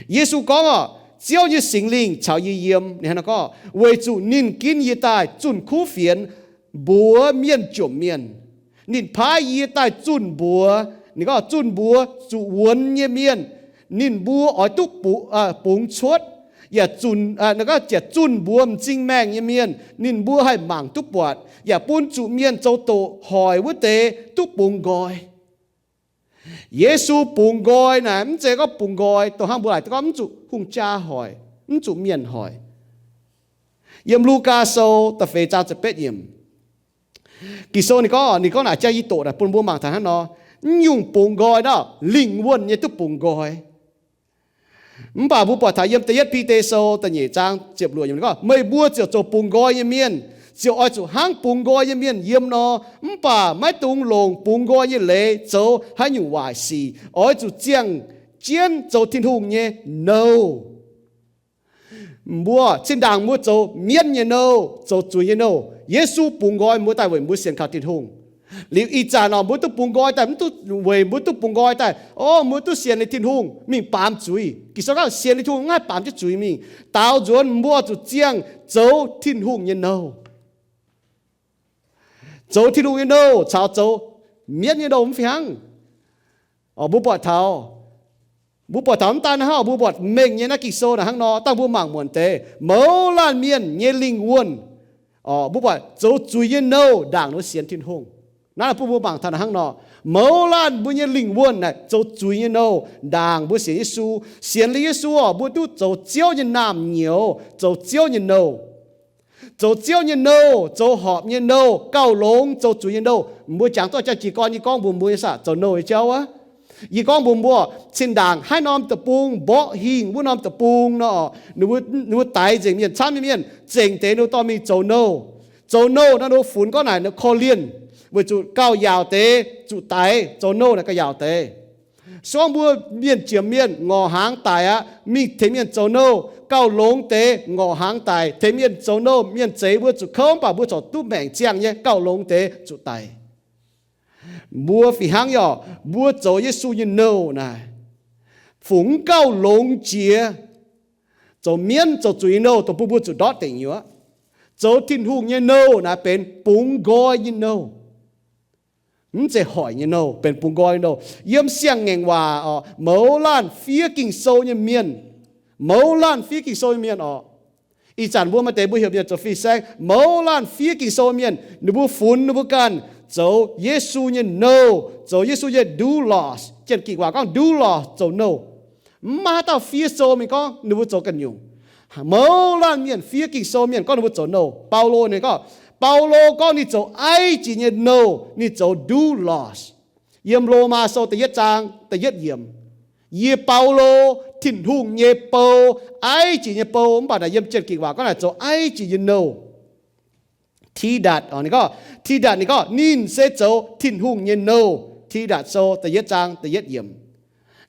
Yesu gorngv orqc, Ziouv nyei Singx Lingh caux yie yiem, ninh hnangv naaiv gorngv, weic zuqc ninh ginv yie daaih zunh kuv fienx mbuox mienh jomc mienh. Ninh paaiv yie daaih zunh mbuox, ninh gorngv zunh mbuox zuqc wuonx nyei mienh, ninh mbuo oix duqv bungx cuotv, yaac zunh, ninh gorngv ziouc zunh mbuox m'zing maengh nyei mienh, ninh mbuo haih mangc duqv buatc, yaac bun zuqc mienh zoux doqc hoic wuov deix duqv bungx nqoi. Yesu bungx nqoi naaic mv zeiz gorngv bungx nqoi dongh hnangv mbuo laaic gorngv mv zuqc hungh jaa hoic, mv zuqc mienh hoic. Yiem Lugaa Sou da'feix zaang ziepc betv yiemc, Ging-Sou ninh gorngv, ninh gorngv naaic jang yie doqc naaic bun mbuo mangc taux hnangv nor, mv nyungc bungx nqoi naaic lingh wuonh nyei duqv bungx nqoi. Mv baac mbuo buatc taux yiem da'yietv Bide Sou da'nyeic zaang ziepc luoqc yiemc ninh gorngv, meih mbuo ziouc zoux bungx nqoi nyei mienh, ziouc oix zuqc hnangv bungx nqoi nyei mienh yiem nor. Mv baac maiv dungx longc bungx nqoi nyei leiz zoux haaix nyungc waaic sic. Oix zuqc ziangh jienv zoux Tin-Hungh nyei nouh. Mbuo zinh ndaangc mbuo zoux mienv nyei nouh, zoux zuiz nyei nouh, Yesu bungx nqoi mbuo daaih weic mbuo sienx kaux Tin-Hungh. Liuz ih zanc orqc, mbuo duqv bungx nqoi daaih, mv duqv weic mbuo duqv bungx nqoi daaih, o, mbuo duqv sienx liuz Tin-Hungh mingh baamz zuiz. Ging-Sou gorngv sienx liuz Tin-Hungh mv haih baamz jienv zuiz mingh. Daaux nzuonx mbuo zuqc ziangh zoux Tin-Hungh nyei nouh. Zoux Tin-Hungh nyei nouh caux zoux mienv nyei nouh mv fih hnangv. Mbuo buatc taux, mbuo buatc taux mv daan hnangv, mbuo buatc mengh nyei naaiv Ging-Sou naaic hnangv nor, dangh mbuo mangc muonc deix mouz laanh mienh nyei lingh wuonh. Mbuo buatc zoux zuiz nyei nouh ndaangc ninh mbuo sienx Tin-Hungh. Naaiv bun mbuo mangc taux naaic hnangv nor, mouz laanh mbuo nyei lingh wuonh naaic zoux zuiz nyei nouh ndaangc mbuo sienx Yesu. Sienx liuz Yesu orqc, mbuo duqv zoux Ziouv nyei naamh nyouz, zoux Ziouv nyei nouh. Zoux Ziouv nyei nouh, zoux horpc nyei nouh, gauh longx zoux zuiz nyei nouh. Mbuo jangx duqv jang jiez gorn nyei gorngv mbuox mbuo nyei saah, zoux nouh nyei jauv aqv. Yie gorngv mbuox mbuo, zinh ndaangc haaix norm deic-bung, mborqv hingh wuov norm deic-bung nor, ninh mbuo daix nzengc mienh, camv nyei mienh zengc deix ninh mbuo dorh mingh zoux nouh. Zoux nouh nor, ninh mbuo funx gorngv naaic ninh korv-lienh, weic zuqc gauh yaauc deix zuqc daix. Zoux nouh naaic gauh yaauc deix. Se gorngv mbuo mienh jiem mienh ngorc hnaangx daic aqv, mingh tengx mienh zoux nouh, gauh longx deix ngorc hnaangx daic. Tengx mienh zoux nouh, mienh zeix mbuo zuqc kouv, mv baac mbuo corc duqv maengc ziangh nyei, gauh longx deix zuqc daic. Mbuo fih hnangv yaac mbuo zoux Yesu nyei nouh naaic, fungx gauh longx jiex zoux mienv zoux zuiz nyei nouh dongh bun mbuo zuqc ndortv deic nyuoqc. Zoux Tin-Hungh nyei nouh naaic benx bungx nqoi nyei nouh, mv zeiz hoic nyei nouh, benx bungx nqoi nyei nouh. Yiem siang-ngaengc waac oc, mouz laanh fiev Ging-Sou nyei mienh, mouz laanh fiev Ging-Sou nyei mienh oc. Ih zanc mbuo maaih deix mbuo heuc mienh zoux fin-saeng, mouz laanh fiev Ging-Sou mienh, ninh mbuo funx ninh mbuo ganh zoux Yesu nyei nouh, zoux Yesu nyei doulos. Janx-Ging waac gorngv doulos zoux nouh. Mv maaih haaix dauh fiev sou mingh gorngv ninh mbuo zoux ganh nyungc. Mouz laanh mienh fiev Ging-Sou mienh gorngv ninh mbuo zoux nouh. Baulo ninh gorngv, Baulo gorngv ninh zoux aiv jiex nyei nouh, ninh zoux doulos. Yiem Lomaa Sou da'yietv zaang da'yietv yiemc, Yie, Baulo, Tin-Hungh nyei bou, aiv jiex nyei bou. Mv baac naaic yiem Janx-Ging waac gorngv naaic zoux aiv jiex nyei nouh. Tidatc, ninh gorngv, Tidatc ninh gorngv ninh se zoux Tin-Hungh nyei nouh. Tidatc Sou da'yietv zaang da'yietv yiemc.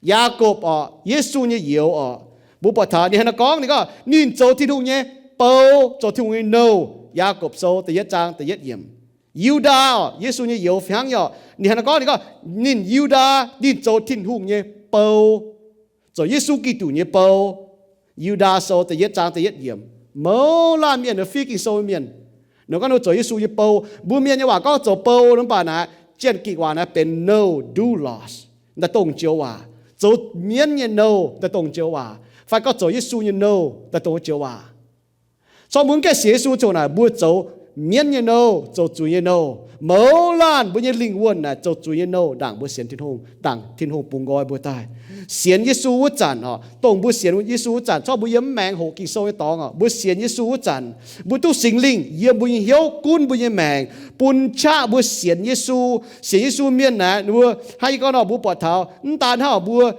Yaakopv oc, Yesu nyei youz oc, mbuo buatc taux ninh hnangv naaiv gorngv, ninh gorngv ninh zoux Tin-Hungh nyei bou, zoux Tin-Hungh nyei nouh. Yaakopv Sou da'yietv zaang da'yietv yiemc. Yu^ndaa oc, Yesu nyei youz fih hnangv nyei oc, ninh hnangv naaiv gorngv, ninh gorngv ninh, Yu^ndaa, ninh zoux Tin-Hungh nyei bou, zoux Yesu Giduc nyei bou. Yu^ndaa Sou da'yietv zaang da'yietv yiemc. Mouz laanh mienh fiev Ging-Sou mienh, ninh gorngv ninh zoux Yesu nyei bou. Mbuo mienh nyei waac gorngv zoux bou, mv baac naaic Janx-Ging waac naaiv benx nouh, doulos, daaih dongh joux waac. Zoux mienv nyei nouh daaih dongh joux waac, fai gorngv zoux Yesu nyei nouh daaih dongh joux waac. Corc mbuo mv gaengh sienx Yesu ziouc naaic mbuo zoux mienv nyei nouh, zoux zuiz nyei nouh. Mouz laanh mbuo nyei lingh wuonh naaic zoux zuiz nyei nouh ndaangc mbuo sienx Tin-Hungh, ndaangc Tin-Hungh bungx nqoi mbuo daaih. Sienx Yesu wuov zanc oc, dongh mbuo sienx Yesu wuov zanc, corc mbuo yiem mv maengx hoqc Ging-Sou nyei dorngx oc, mbuo sienx Yesu wuov zanc, mbuo duqv Singx Lingh yiem mbuo nyei hnyouv gunv mbuo nyei maengc, bun qaqv mbuo sienx Yesu. Sienx Yesu mienh naaic, ninh mbuo hnangv yie gorngv nor, mbuo buatc taux mv daan hnangv mbuo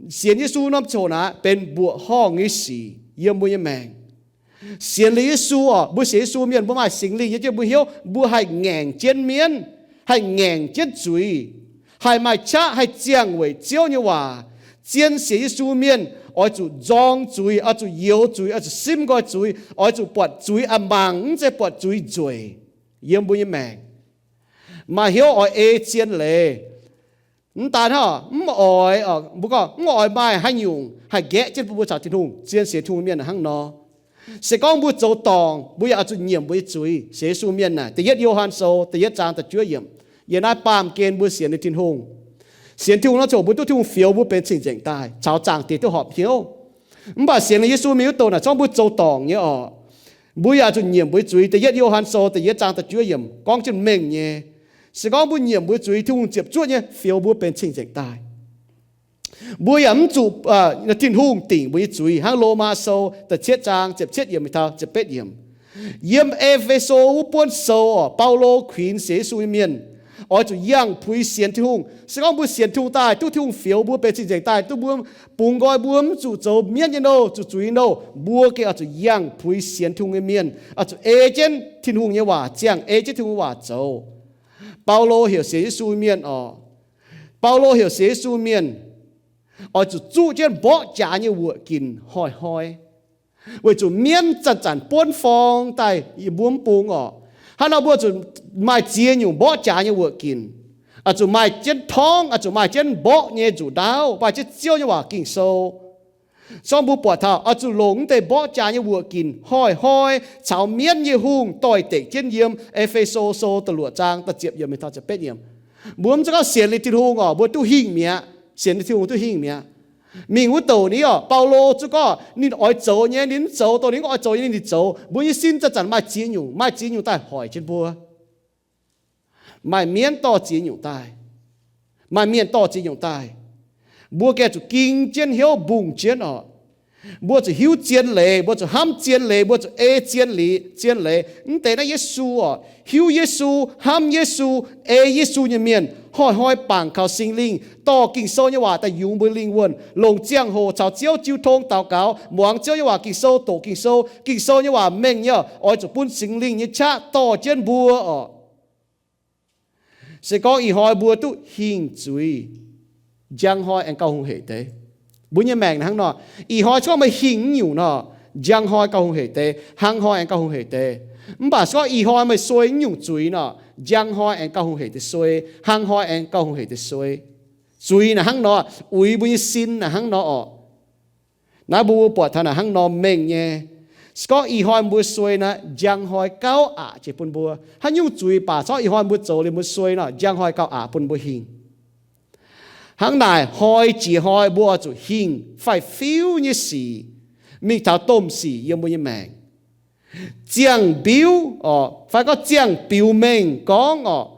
sienx Yesu norm ziangh hoc naaic benx mbuoqc horngh nyei sic yiem mbuo nyei maengc. Sienx liuz Yesu oc, mbuo sienx Yesu mienh mbuo maaih Singx Lingh yiem jienv mbuo hnyouv, mbuo haih ngaengc jienv mienv, haih ngaengc jienv zuiz, haih maaih qaqv haih ziangh weic Ziouv nyei waac. Zien sienx Yesu mienh oix zuqc nzorng zuiz, oix zuqc youx zuiz, oix zuqc simv nqoi zuiz, oix zuqc buatc zuiz a'mangc, mv zeiz buatc zuiz nzueic yiem mbuo nyei maengc. Maaih hnyouv oix ei zien leiz. Mv daan hnangv, mv oix, mbuo gorngv mv oix maaih haaix nyungc haih nqaeqv jienv bun mbuo caux Tin-Hungh. Zien sienx Tin-Hungh mienh hnangv nor. Se gorngv mbuo zoux dorngc, mbuo yaac oix zuqc nyiemc mbuo nyei zuiz. Sienx Yesu mienh naaic, da'yietv Yo^han Sou da'yietv zaang da'juov yiemc. Yiem naaiv baamh gen mbuo sienx liuz Tin-Hungh, sienx Tin-Hungh nor ziouc mbuo duqv Tin-Hungh fioux mbuo benx cing-nzengc daaih, caux Zaangc Diex duqv horpc hnyouv. Mv baac sienx liuz Yesu mienh wuov douh naaic, corc mbuo zoux dorngc nyei oc, mbuo yaac zuqc nyiemc mbuo nyei zuiz. Da'yietv Yo^han Sou da'yietv zaang da'juov yiemc gorngv jienv mengh nyei. Se gorngv mbuo nyiemc mbuo nyei zuiz, Tin-Hungh ziepc zuoqv nyei fioux mbuo benx cing-nzengc daaih. Mbuo yaac mv zuqc Tin-Hungh dingc mbuo nyei zuiz, hnangv Lomaa Sou da'cietv zaang ziepc cietv yiemc taux ziepc betv yiemc. Yiem E^fe^so wuov buonv sou oc, Baulo kuinx sienx Yesu nyei mienh oix zuqc yangh puix sienx Tin-Hungh. Se gorngv mbuo sienx Tin-Hungh daaih, duqv Tin-Hungh fioux mbuo benx cing-nzengc daaih, duqv mbuo bungx nqoi, mbuo mv zuqc zoux mienv nyei nouh, zuqc zuiz nyei nouh, mbuo gengh oix zuqc yangh puix sienx Tin-Hungh nyei mienh, oix zuqc ei jienv Tin-Hungh nyei waac ziangh, ei jienv Tin-Hungh nyei waac zoux. Baulo heuc sienx Yesu mienh oc, Baulo heuc sienx Yesu mienh oix zuqc zuqv jienv mborqv jaax nyei wuoqc ginc hnoi-hnoi, weic zuqc mienv zanc-zanc buonv forng daaih yiem mbuo mv bung oc. Hnangv nor mbuo zuqc maaih ziex nyungc mborqv jaax nyei wuoqc ginc. Oix zuqc maaih jienv torngv, oix zuqc maaih jienv mborqv nyei nzuqc ndaauv, maaih jienv Ziouv nyei waac Ging-Sou. Zorngv mbuo buatc taux oix zuqc longc naaiv deix mborqv jaax nyei wuoqc ginc hnoi-hnoi caux mienv nyei hungh doix-dekc jienv yiem E^fe^so Sou da'luoqc zaang da'ziepc yiemc mingh taux ziepc betv yiemc. Mbuo mv zeiz gorngv sienx liuz Tin-Hungh oc, mbuo duqv hingh mi'aqv. Sienx liuz Tin-Hungh duqv hingh mi'aqv. Mingh wuov douc ni oc, Baulo zuqv gorngv ninh oix zoux nyei ninh mv zoux, dongh ninh mv oix zoux nyei ninh zoux. Mbuo nyei sin zanc-zanc maaih ziex nyungc, maaih ziex nyungc daaih hoic jienv mbuo. Maaih mienv dorh ziex nyungc daaih. Maaih mienh dorh ziex nyungc daaih. Mbuo gengh zuqc ging jienv hnyouv mbungh jienv oc. Mbuo zuqc hiuv zien leiz, mbuo zuqc hnamv zien leiz, mbuo zuqc ei zien leiz, zien leiz. Mv deix naaiv Yesu oc, hiuv Yesu, hnamv Yesu, ei Yesu nyei mienh hnoi-hnoi bangc kaux Singx Lingh, dorh Ging-Sou nyei waac daaih yungz mbuo lingh wuonh, longc ziangh hoc caux Ziouv jiu tong daux gaux, muangx Ziouv nyei waac Ging-Sou, doqc Ging-Sou. Ging-Sou nyei waac mengh nyei oc, oix zuqc bun Singx Lingh nyei qaqv dorh jienv mbuo oc. Se gorngv ih hnoi mbuo duqv hingh zuiz, njang hnoi aengx gauh hungh heic deix. Mbuo nyei maengc hnangv nor, ih hnoi se gorngv meih hingh nyungc nor, njang hnoi gauh hungh heic deix, hnangv hnoi aengx gauh hungh heic deix. Mv baac se gorngv ih hnoi meih suei naaiv nyungc zuiz nor, njang hnoi aengx gauh hungh heic deix suei, hnangv hnoi aengx gauh hungh heic deix suei. Zuiz naaic hnangv nor, uix mbuo nyei sin naaic hnangv nor orqc. Naaiv mbuo mbuo buatc taux naaic hnangv nor mengh nyei. Se gorngv ih hnoi mbuo suei naaic, njang hnoi gauh aqc jiex bun mbuo. Haaix nyungc zuiz baac se gorngv ih hnoi mbuo zoux liuz mbuo suei nor, njang hnoi gauh aqc bun mbuo hingh. Hnangv naaic hnoi jiex hnoi mbuo oix zuqc hingh faix-fiuv nyei sic mingh taux domh sic yiem mbuo nyei maengc. Ziangh biuv orqc, fai gorngv ziangh biux mengh gorngv orqc,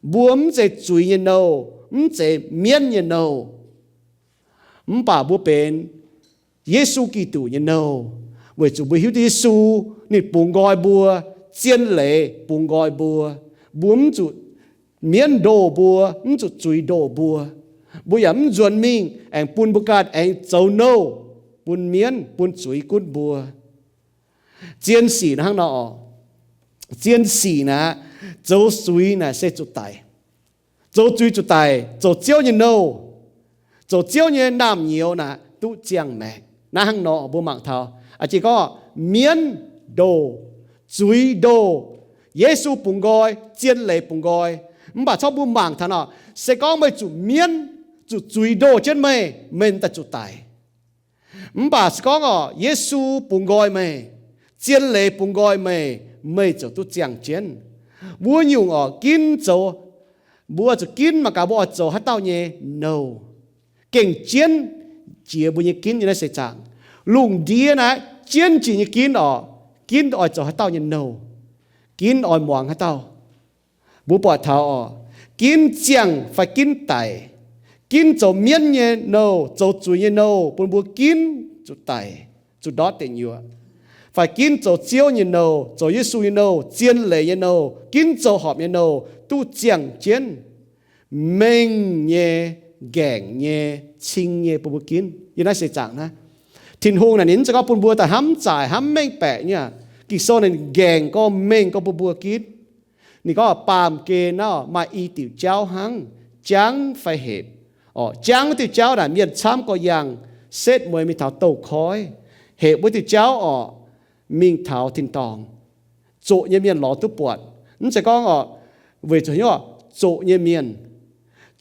mbuo mv zeiz zuiz nyei nouh, mv zeiz mienv nyei nouh, mv baac mbuo benx Yesu Giduc nyei nouh, weic zuqc mbuo hiuv duqv Yesu ninh bungx nqoi mbuo, zien leiz bungx nqoi mbuo. Mbuo mv zuqc mienv ndoh mbuo, mv zuqc zuiz ndoh mbuo. Mbuo yaac mv nzuonx mingh aengx bun mbuo ganh aengx zoux nouh bun mienv, bun zuiz gunv mbuo. Zien sic naaic hnangv nor orqc. Zien sic naaic, zoux zuiz naaic se zuqc daic. Zoux zuiz zuqc daic, zoux Ziouv nyei nouh, zoux Ziouv nyei naamh nyouz naaic duqv ziangh maengc. Naaiv hnangv nor mbuo mangc taux, a'jang gorngv mienv ndoh, zuiz ndoh, Yesu bungx nqoi, zien leiz bungx nqoi. Mv baac corc mbuo mangc taux nor, se gorngv meih zuqc mienv, zuqc zuiz ndoh jienv meih, meih daaih zuqc daic. Mv baac se gorngv orqc, Yesu bungx nqoi meih, zien leiz bungx nqoi meih, meih ziouc duqv ziangh jienv. Wuov nyungc orqc, ginv zoux, mbuo zuqc ginv mangc gaax mbuo oix zoux haaix dauh nyei nouh. Gengh jienv jiex mbuo nyei ginv nyei naaiv seix zaangc. Lungh ndiev naaiv jienv jiex nyei ginv orqc, ginv oix zoux haaix dauh nyei nouh, ginv oix muangx haaix dauh. Mbuo buatc taux orqc, ginv ziangh fai ginv daic, ginv zoux mienv nyei nouh, zoux zuiz nyei nouh bun mbuo ginv zuqc daic, zuqc ndortv deic nyuoqc, fai ginv zoux Ziouv nyei nouh, zoux Yesu nyei nouh, zien leiz nyei nouh, ginv zoux horpc nyei nouh duqv ziangh jienv, mengh nyei, nqaengc nyei, cing nyei bun mbuo ginv yiem naaiv seix zaangc naaiv. Tin-Hungh naaic ninh mv zeiz gorngv bun mbuo daaih hnamv zaaic hnamv mengh baeqc nyei. Ging-Sou naaic ninh nqaengc gorx mengh gorx bun mbuo ginv. Ninh gorngv baamh gen naaiv maaih i diuc jauv hnangv, jangv fai hepc. Orqc, jangv wuov diuh jauv naaic mienh camv gorx yangh, setv mueiz mingh taux douz-koiv. Hepc wuov diuh jauv orqc, mingh taux tin-dorngh. Zoqc nyei mienh lorz duqv buatc. Mv zeiz gorngv orqc, weic zuqc hnyouv orqc, zoqc nyei mienh,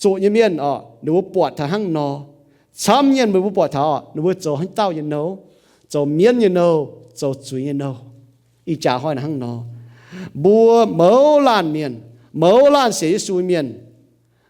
zoqc nyei mienh orqc, ninh mbuo buatc taux hnangv nor. Camv nyei meih mbuo buatc taux orqc, ninh mbuo zoux haaix dauh nyei nouh, zoux mienv nyei nouh, zoux zuiz nyei nouh. Ih jaax hnoi naaic hnangv nor, mbuo mouz laanh mienh, mouz laanh sienx Yesu mienh,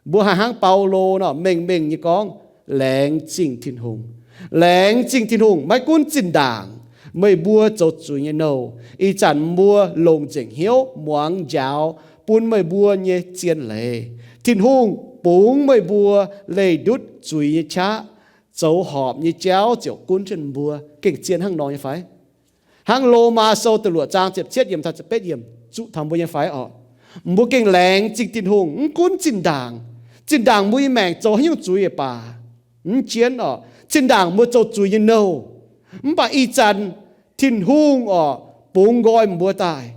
mbuo haih hnangv Baulo nor mengh mengh nyei gorngv, laengz zingh Tin-Hungh. Laengz zingh Tin-Hungh maiv gunv zinh ndaangc meih mbuo zoux zuiz nyei nouh, ih zanc mbuo longc nzengc hnyouv muangx njaaux bun meih mbuo nyei zien leiz. Tin-Hungh bungx meih mbuo leih ndutv zuiz nyei qaqv, zoux horpc nyei jauv ziouc gunv jienv mbuo. Gengh zien hnangv nor nyei fai? Hnangv Lomaa Sou da'luoqc zaang ziepc cietv yiemc taux ziepc betv yiemc zuqc taux mbuo nyei fai orqc? Mbuo gengh laengz zingh Tin-Hungh mv gunv zinh ndaangc. Zinh ndaangc mbuo nyei maengc zoux haaix nyungc zuiz yaac baac, mv jienv orqc, zinh ndaangc mbuo zoux zuiz nyei nouh, mv baac ih zanc Tin-Hungh orqc bungx nqoi mbuo daaih.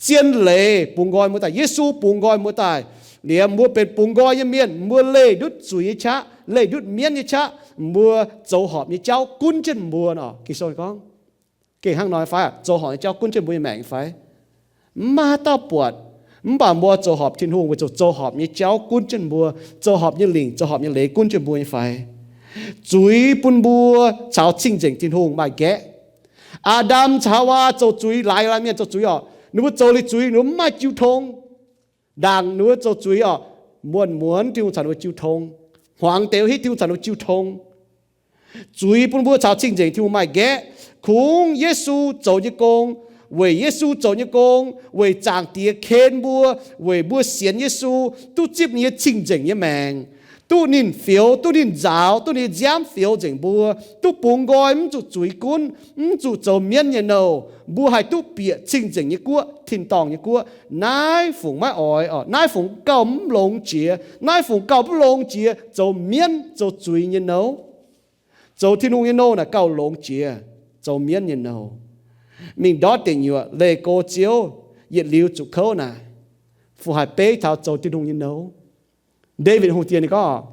Zien leiz bungx nqoi mbuo daaih. Yesu bungx nqoi mbuo daaih. Liemh mbuo benx bungx nqoi nyei mienh, mbuo leih ndutv zuiz nyei qaqv, leih ndutv mienv nyei qaqv, mbuo zoux horpc nyei jauv gunv jienv mbuo nor. Ging-Sou gorngv, gengh hnangv nor fai? Zoux horpc nyei jauv gunv jienv mbuo nyei maengc fai? Mv maaih haaix dauh buatc. Mv baac mbuo zoux horpc Tin-Hungh weic zuqc zoux horpc nyei jauv gunv jienv mbuo, zoux horpc nyei lingc, zoux horpc nyei leiz gunv jienv mbuo nyei fai? Zuiz bun mbuo caux cing-nzengc Tin-Hungh maaih nqaeqv. Aa^ndam caux Haawaa zoux zuiz, laaix laanh mienh zoux zuiz orqc, ninh mbuo zoux liuz zuiz ninh mbuo mv maaih jiu tong. Ndaangc ninh mbuo zoux zuiz orqc, muonz-muonz Tin-Hungh caux ninh mbuo jiu tong. Hmuangx deix hitv Tin-Hungh caux ninh mbuo jiu tong. Zuiz bun mbuo caux cing-nzengc Tin-Hungh maaih nqaeqv. Kungx Yesu zoux nyei gong, weic Yesu zoux nyei gong, weic Zaangc Diex ken mbuo, weic mbuo sienx Yesu duqv zipv ninh nyei cing-nzengc nyei maengc, duqv ninh fioux, duqv ninh nzaaux, duqv ninh nyei nziaamv fioux nzengc mbuo, duqv bungx nqoi mv zuqc zuiz gunv, mv zuqc zoux mienv nyei nouh. Mbuo haih duqv bieqc cing-nzengc nyei guoqv, tin-dorngh nyei guoqv. Naaiv fungc maiv oix orqc, naaiv fungc gauh mv longx jiex, naaiv fungc gauh mv longx jiex zoux mienv zoux zuiz nyei nouh. Zoux Tin-Hungh nyei nouh naaic gauh longx jiex zoux mienv nyei nouh. Mingh ndortv deic nyuoqc leih go Ziouv, yietc liuz zuqc kouv naaic, fungc haih beiv taux zoux Tin-Hungh nyei nouh? Ndaawitv Hungh Diex ninh gorngv,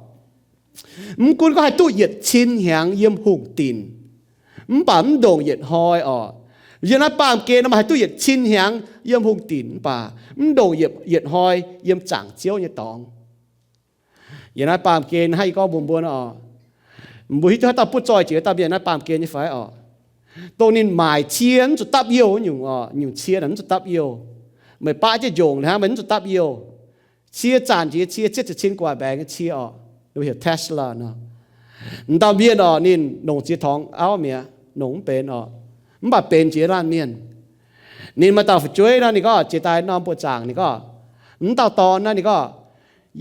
mv gunv gorngv haih duqv yietc cin hnyangx yiem hungh dinc, mv baac mv ndongc yietc hnoi orqc, Yiem naaiv baamh gen nor, maaih haih duqv yietc cin hnyangx yiem hungh dinc mv baac mv ndongc yietc hnoi yiem zaangc Ziouv nyei dorngx. Yiem naaiv baamh gen haih gorngv mbuox mbuo oc, mbuo hiuv duqv haaix dauh butv zoih jiex dauh mienh naaiv baamh gen nyei fai oc? Dongh ninh maaic cie mv zuqc dapv youh nyungc oc, nyungc cie naaic mv zuqc dapv youh. Meih baqv jienv njongc hnangv, meih mv zuqc dapv youh. Cie zanc jiex cie, cietv ziepc cin gu'nguaaic mbaengx nyei cie oc, heuc Tesla nor. M'dauh mienh oc, ninh longc ziex torngx auv mi'aqv, longc mv benx oc, mv baac benx jiex laanh mienh. Ninh maaih dauh fu'jueiv nor, ninh gorngv jiex daaih norm buoqc zaangc, ninh gorngv, m'dauh dorn naaiv, ninh gorngv,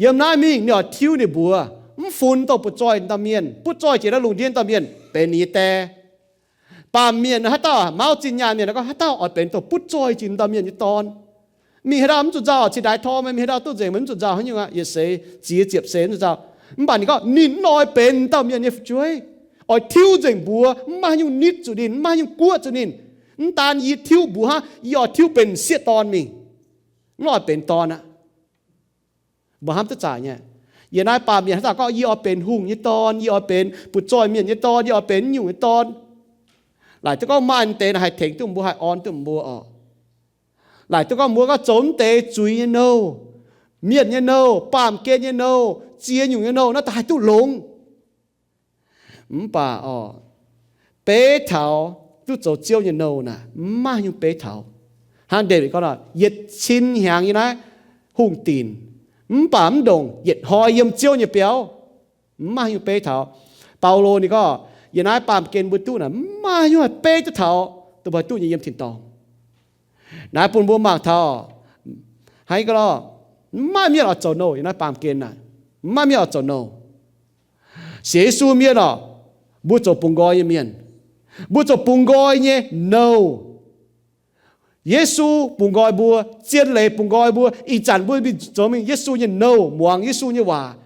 yiem naaiv mingh ninh oix tiuv ninh mbuox, mv funx dongh butv zoih dauh mienh, butv zoih jiex naaiv lungh ndiev dauh mienh benx ninh nyei die. Baamh mienh haaix dauh mauv zinh nyaanh mienh gorngv haaix dauh oix benx dongh butv zoih jiex dauh mienh nyei dorn. Mingh haaix dauh mv zuqc nzauh, cingx daaih tor meih, mingh haaix dauh duqv nzengc, meih mv zuqc nzauh haaix nyungc aqv, yietc seix ziex ziepc seix mv zuqc nzauh. Mv baac ninh gorngv ninh oix benx dauh mienh nyei fu'jueiv, oix tiuv nzengc mbuox, mv maaih haaix nyungc nitv zuqc ninh, mv maaih haaix nyungc guoqv zuqc ninh. Mv daan yie tiuv mbuox hnangv, yie oix tiuv benx sieqv dorn mingh, mv oix benx dorn aqv. Mbuo hnamv duqv zaqc nyei. Yie naaiv baamh mienh haaix dauh gorngv yie oix benx hungh nyei dorn, yie oix benx butv zoih mienh nyei dorn, yie oix benx nyungc nyei dorn, laaic duqv gorngv maaih deix haih tengx duqv mbuo, haih orn duqv mbuo oc. Laaic duqv gorngv mbuo gorngv zoux mv deix zuiz nyei nouh, mienh nyei nouh, baamh gen nyei nouh, ziex nyungc nyei nouh naaiv daaih haih duqv longx. Mv baac oc, beiv taux duqv zoux Ziouv nyei nouh naaic, mv maaih nyungc beiv taux. Hnangv Ndaawitv gorngv, yietc cin hnyangx yiem naaiv hungh dinc, mv baac mv ndongc yietc hnoi yiem Ziouv nyei biauv. Mv maaih nyungc beiv taux. Baulo ninh gorngv, yiem naaiv baamh gen mbuo duqv naaic, mv maaih nyungc haih beiv duqv taux dongh mbuo haih duqv nyei yiem tin-dorngh. Naaiv bun mbuo mangc taux, hnangv gorngv, mv maaih mienh oix zoux nouh yiem naaiv baamh gen naaic. Mv maaih mienh oix zoux nouh. Sienx Yesu mienh oc, mbuo zoux bungx nqoi nyei mienh. Mbuo zoux bungx nqoi nyei nouh. Yesu bungx nqoi mbuo, zien leiz bungx nqoi mbuo. Ih zanc mbuo mingh zoux mingh Yesu nyei nouh, muangx Yesu nyei waac.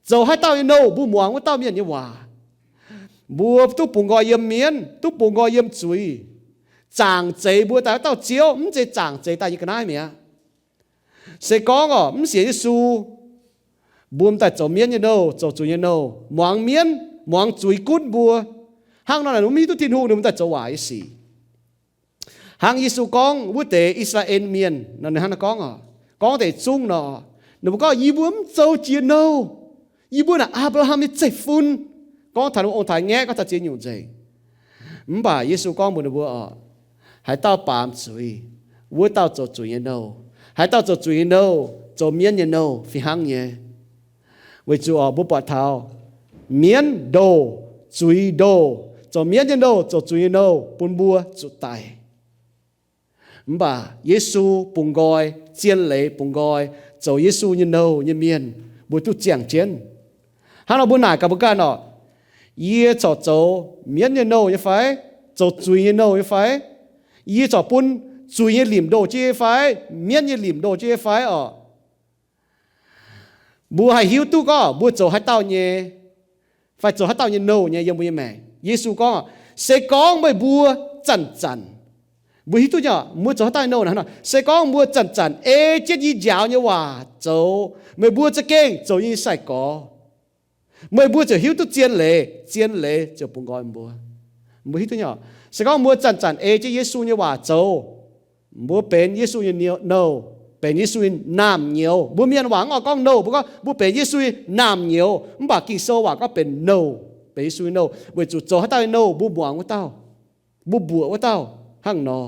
Zoux haaix dauh nyei nouh, mbuo muangx wuov dauh mienh nyei waac. Mbuo duqv bungx nqoi yiem mienv, duqv bungx nqoi yiem zuiz. Zaangc zeix mbuo daaih wuov dauh Ziouv, mv zeiz zaangc zeix daaih nyei ga'naaiv mi'aqv. Se gorngv oc, mv sienx Yesu, mbuo m'daaih zoux mienv nyei nouh, zoux zuiz nyei nouh, muangx mienv, muangx zuiz gunv mbuo. Hnangv nor naaic, mbuo mv hiuv duqv Tin-Hungh ninh mbuo m'daaih zoux waaic nyei sic. Hnangv Yesu gorngv wuov deix I^saa^laa^en Mienh nor, ninh hnangv naaiv gorngv oc, gorngv deix zungv nor, ninh mbuo gorngv, yie mbuo mv zoux jiex nouh. Yie mbuo naaic Apc^laa^ham nyei zeiv-fun. Gorngv taux ninh mbuo ong-taaix-ngaeqv, gorngv taux ziex nyungc nzengc. Mv baac Yesu gorngv mbuox ninh mbuo oc, haaix dauh baamz zuiz, wuov dauh zoux zuiz nyei nouh. Haaix dauh zoux zuiz nyei nouh, zoux mienv nyei nouh fih hnangv nyei. Weic zuqc oc, mbuo buatc taux mienv ndoh, zuiz ndoh, zoux mienv nyei nouh, zoux zuiz nyei nouh bun mbuo zuqc daic. Mv baac Yesu bungx nqoi, zien leiz bungx nqoi, zoux Yesu nyei nouh nyei mienh, mbuo duqv ziangh jienv. Hnangv nor mbuo naaic gaax mbuo ganh oc, yie corc zoux mienv nyei nouh nyei fai? Zoux zuiz nyei nouh nyei fai? Yie corc bun zuiz nyei limc ndoh jienv nyei fai? Mienv nyei limc ndoh jienv nyei fai oc? Mbuo haih hiuv duqv gorngv mbuo zoux haaix dauh nyei, fai zoux haaix dauh nyei nouh nyei yiem mbuo nyei maengc. Yesu gorngv, se gorngv meih mbuo zanc-zanc, mbuo hiuv duqv nyei, mbuo zoux haaix dauh nyei nouh naaic, se gorngv mbuo zanc-zanc ei jienv yie njaaux nyei waac zoux, meih mbuo za'gengh zoux yie nyei sai-gorx. Meih mbuo ziouc hiuv duqv zien leiz, zien leiz ziouc bungx nqoi mbuo. Mbuo hiuv duqv nyei, se gorngv mbuo zanc-zanc ei jienv Yesu nyei waac zoux, mbuo benx Yesu nyei nouh, benx Yesu nyei naamh nyouz. Mbuo mienh waac mv oix gorngv nouh, mbuo gorngv mbuo benx Yesu nyei naamh nyouz. Mv baac Ging-Sou waac gorngv benx nouh, benx Yesu nyei nouh, weic zuqc zoux haaix dauh nyei nouh mbuo muangx wuov dauh, mbuo mbuoqc wuov dauh hnangv nor.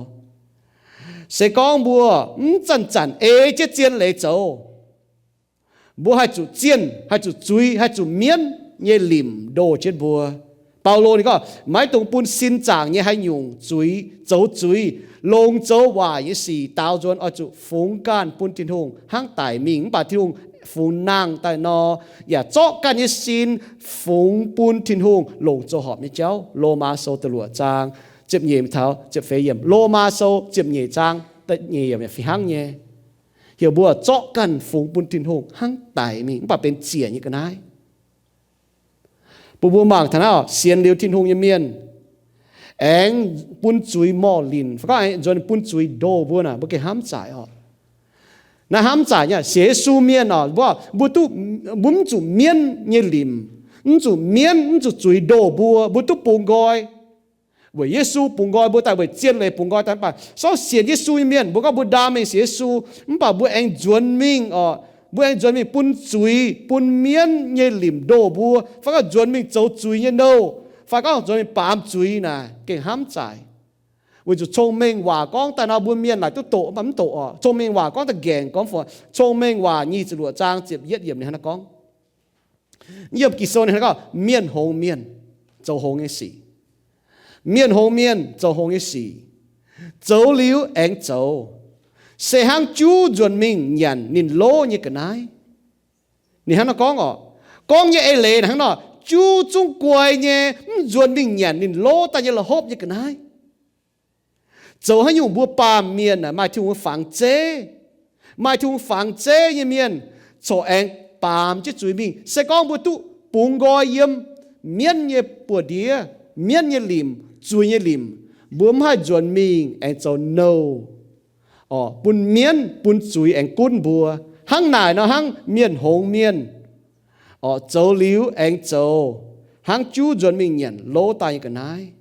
Se gorngv mbuo mv zanc-zanc ei jienv zien leiz zoux, mbuo haih zuqc zienh, haih zuqc zuiz, haih zuqc mienv nyei limc ndoh jienv mbuo. Baulo ninh gorngv, maiv dungx bun sin zaangc nyei haaix nyungc zuiz zoux zuiz, longc zoux waaic nyei sic daaux nzuonx, oix zuqc fungx ganh bun Tin-Hungh hnangv daic mingh, mv baac Tin-Hungh fungx nangh daaih nor, yaac zorqv ganh nyei sin fungx bun Tin-Hungh longc zoux horpc nyei jauv. Lomaa Sou da'luoqc zaang ziepc nyeic taux ziepc feix yiemc. Lomaa Sou ziepc nyeic zaang da'nyeic yiemc yaac fih hnangv nyei. Heuc mbuo zorqv ganh fungx bun Tin-Hungh hnangv daic mingh mv baac benx ziec nyei ga'naaiv. Bun mbuo mangc taux naaiv, sienx liuz Tin-Hungh nyei mienh aengx bun zuiz morh linc, fai gorngv aengx nzuonx bun zuiz ndoh mbuo naaic, mbuo gengh hnamv zaaic oc. Naaiv hnamv zaaic nyei, sienx Yesu mienh oc, mbuo, mbuo duqv, mbuo mv zuqc mienv nyei limc, mv zuqc mienv, mv zuqc zuiz ndoh mbuo, mbuo duqv bungx nqoi. weic Yesu bungx nqoi mbuo daaih, weic zien leiz bungx nqoi daaih. Mv baac se gorngv sienx Yesu nyei mienh, mbuo gorngv mbuo ndaam mingh sienx Yesu, mv baac mbuo aengx nzuonx mingh oc, mbuo aengx nzuonx mingh bun zuiz, bun mienv nyei limc ndoh mbuo, fai gorngv nzuonx mingh zoux zuiz nyei nouh, fai gorngv nzuonx mingh baamz zuiz naaic, gengh hnamv zaaic. Weic zuqc cong-mengh waac gorngv daaih nor, mbuo mienh laaic duqv doqc, mv baac mv doqc oc. Cong-mengh waac gorngv da'ngaengc gorngv fai, Cong-Mengh Waac nyic ziepc luoqc zaang ziepc yietv yiemc ninh hnangv naaiv gorngv, yiem Ging-Sou ninh gorngv, mienh hngongx mienh zoux hngongx nyei sic. Mienh hngongx mienh zoux hngongx nyei sic, zoux liuz aengx zoux, se hnangv juv nzuonx mingh nyanc ninh lov nyei ga'naaiv. Ninh hnangv naaiv gorngv oc, gorngv nyei eix leiz hnangv nor, juv zungv guai nyei, mv nzuonx mingh nyanc ninh lov daaih nyei la'hopv nyei ga'naaiv. Zoux haaix nyungc mbuo baamh mienh maaih Tin-Hungh fangx zeiv, maaih Tin-Hungh fangx zeiv nyei mienh corc aengx baamz jienv zuiz mingh. Se gorngv mbuo duqv bungx nqoi yiem mienv nyei buoz-ndiev, mienv nyei limc, zuiz nyei limc, mbuo mv haih nzuonx mingh aengx zoux nouh, bun mienv bun zuiz aengx gunv mbuo. Hnangv naaic nor hnangv mienh hngongx mienh, zoux liuz aengx zoux, hnangv juv nzuonx mingh nyanc lov daaih nyei ga'naaiv.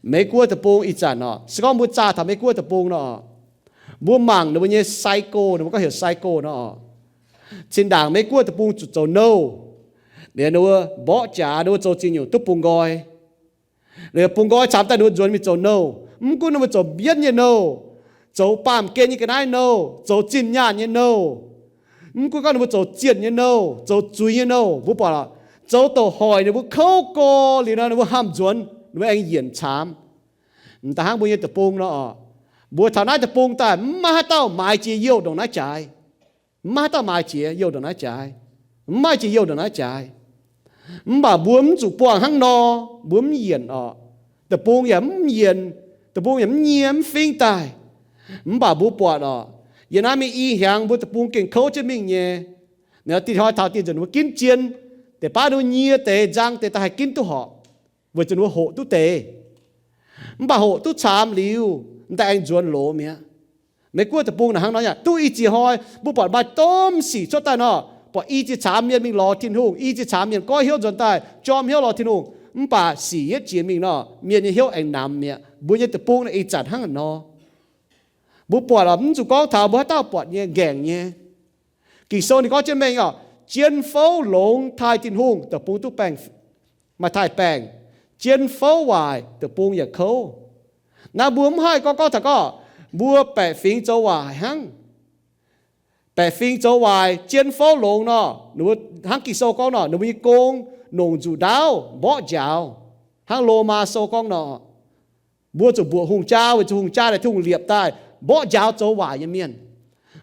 Meiv Guoqv deic-bung ih zanc oc, se gorngv mbuo zaah taux Meiv Guoqv deic-bung nor, mbuo mangc ninh mbuo nyei cycle, ninh mbuo gorngv heuc cycle nor, cin-ndaangc Meiv Guoqv deic-bung zuqc zoux nouh, ninh mbuo mborqv jaax, ninh mbuo zoux ziex nyungc duqv bungx nqoi. Ninh bungx nqoi camx daaih ninh mbuo nzuonx mingh zoux nouh. Mv gunv ninh mbuo zoux mbienv nyei nouh, zoux baamh gen nyei ga'naaiv nouh, zoux zinh nyaanh nyei nouh, mv gunv gorngv ninh mbuo zoux zienh nyei nouh, zoux zuiz nyei nouh, mbuo buatc oc, zoux douc hoic ninh mbuo kouv gorx liuz nor, ninh mbuo hnamv nzuonx, ninh mbuo aengx yienc caamx. M'daaih hnangv mbuo nyei deic-bung nor oc, mbuo taux naaiv deic-bung daaih mv maaih haaix dauh maaiz jiex youh ndongc naaiv jaaix. Mv maaih haaix dauh maaiz jiex youh ndongc naaiv jaaix. Mv maaih jiex youh ndongc naaiv jaaix. Mv baac mbuo mv zuqc buangh hnangv nor, mbuo mv yienc oc. Deic-bung yaac mv yienc, deic-bung yaac mv nyie mv fingv daaih. Mv baac mbuo buatc oc, yiem naaiv mingh i hnyangx mbuo deic-bung gengh kouv jienv mingh nyei. Ninh dinh hnoi taux dinh nzunc mbuo ginv jien, deix baav ninh nyie deix nzang deix daaih haih ginv duqv horpc, weic zuqc ninh mbuo hoqc duqv deix. Mv baac hoqc duqv caamx liuz, m'daaih aengx nzuonx loz mi'aqv. Meiv Guoqv deic-bung naaic hnangv nor yaac duqv i ziex hnoi, mbuo buatc maaih domh sic cuotv daaih nor, buatc i ziex caamx mienh mingh lorz Tin-Hungh, i ziex caamx mienh goiv hnyouv nzuonx daaih, jorm hnyouv lorz Tin-Hungh. Mv baac sic yietv jiex mingh nor, mienh nyei hnyouv aengx namx mi'aqv. Mbuo nyei deic-bung naaic ih zanc hnangv naaic nor. Mbuo buatc oc, mv zuqc gorngv taux mbuo haaix dauh buatc nyei, nqaengc nyei. Ging-Sou ninh gorngv jienv mengh oc, jien fouv longx taaih Tin-Hungh, deic-bung duqv baengh, maaih taaih baengh. Jien fouv waaic, deic-bung yaac kouv. Naaiv mbuo mv haih gorngv, gorngv taux gorngv mbuo baeqc fingx zoux waaic hnangv. Baeqc fingx zoux waaic, jien fouv longx nor, ninh mbuo hnangv Ging-Sou gorngv nor, ninh mbuo nyei gong nongc nzuqc ndaauv mborqv njaaux, hnangv Lomaa Sou gorngv nor. Mbuo zuqc mbuoqc hungh jaa, weic zuqc hungh jaa naaic Tin-Hungh liepc daaih mborqv njaaux zoux waaic nyei mienh.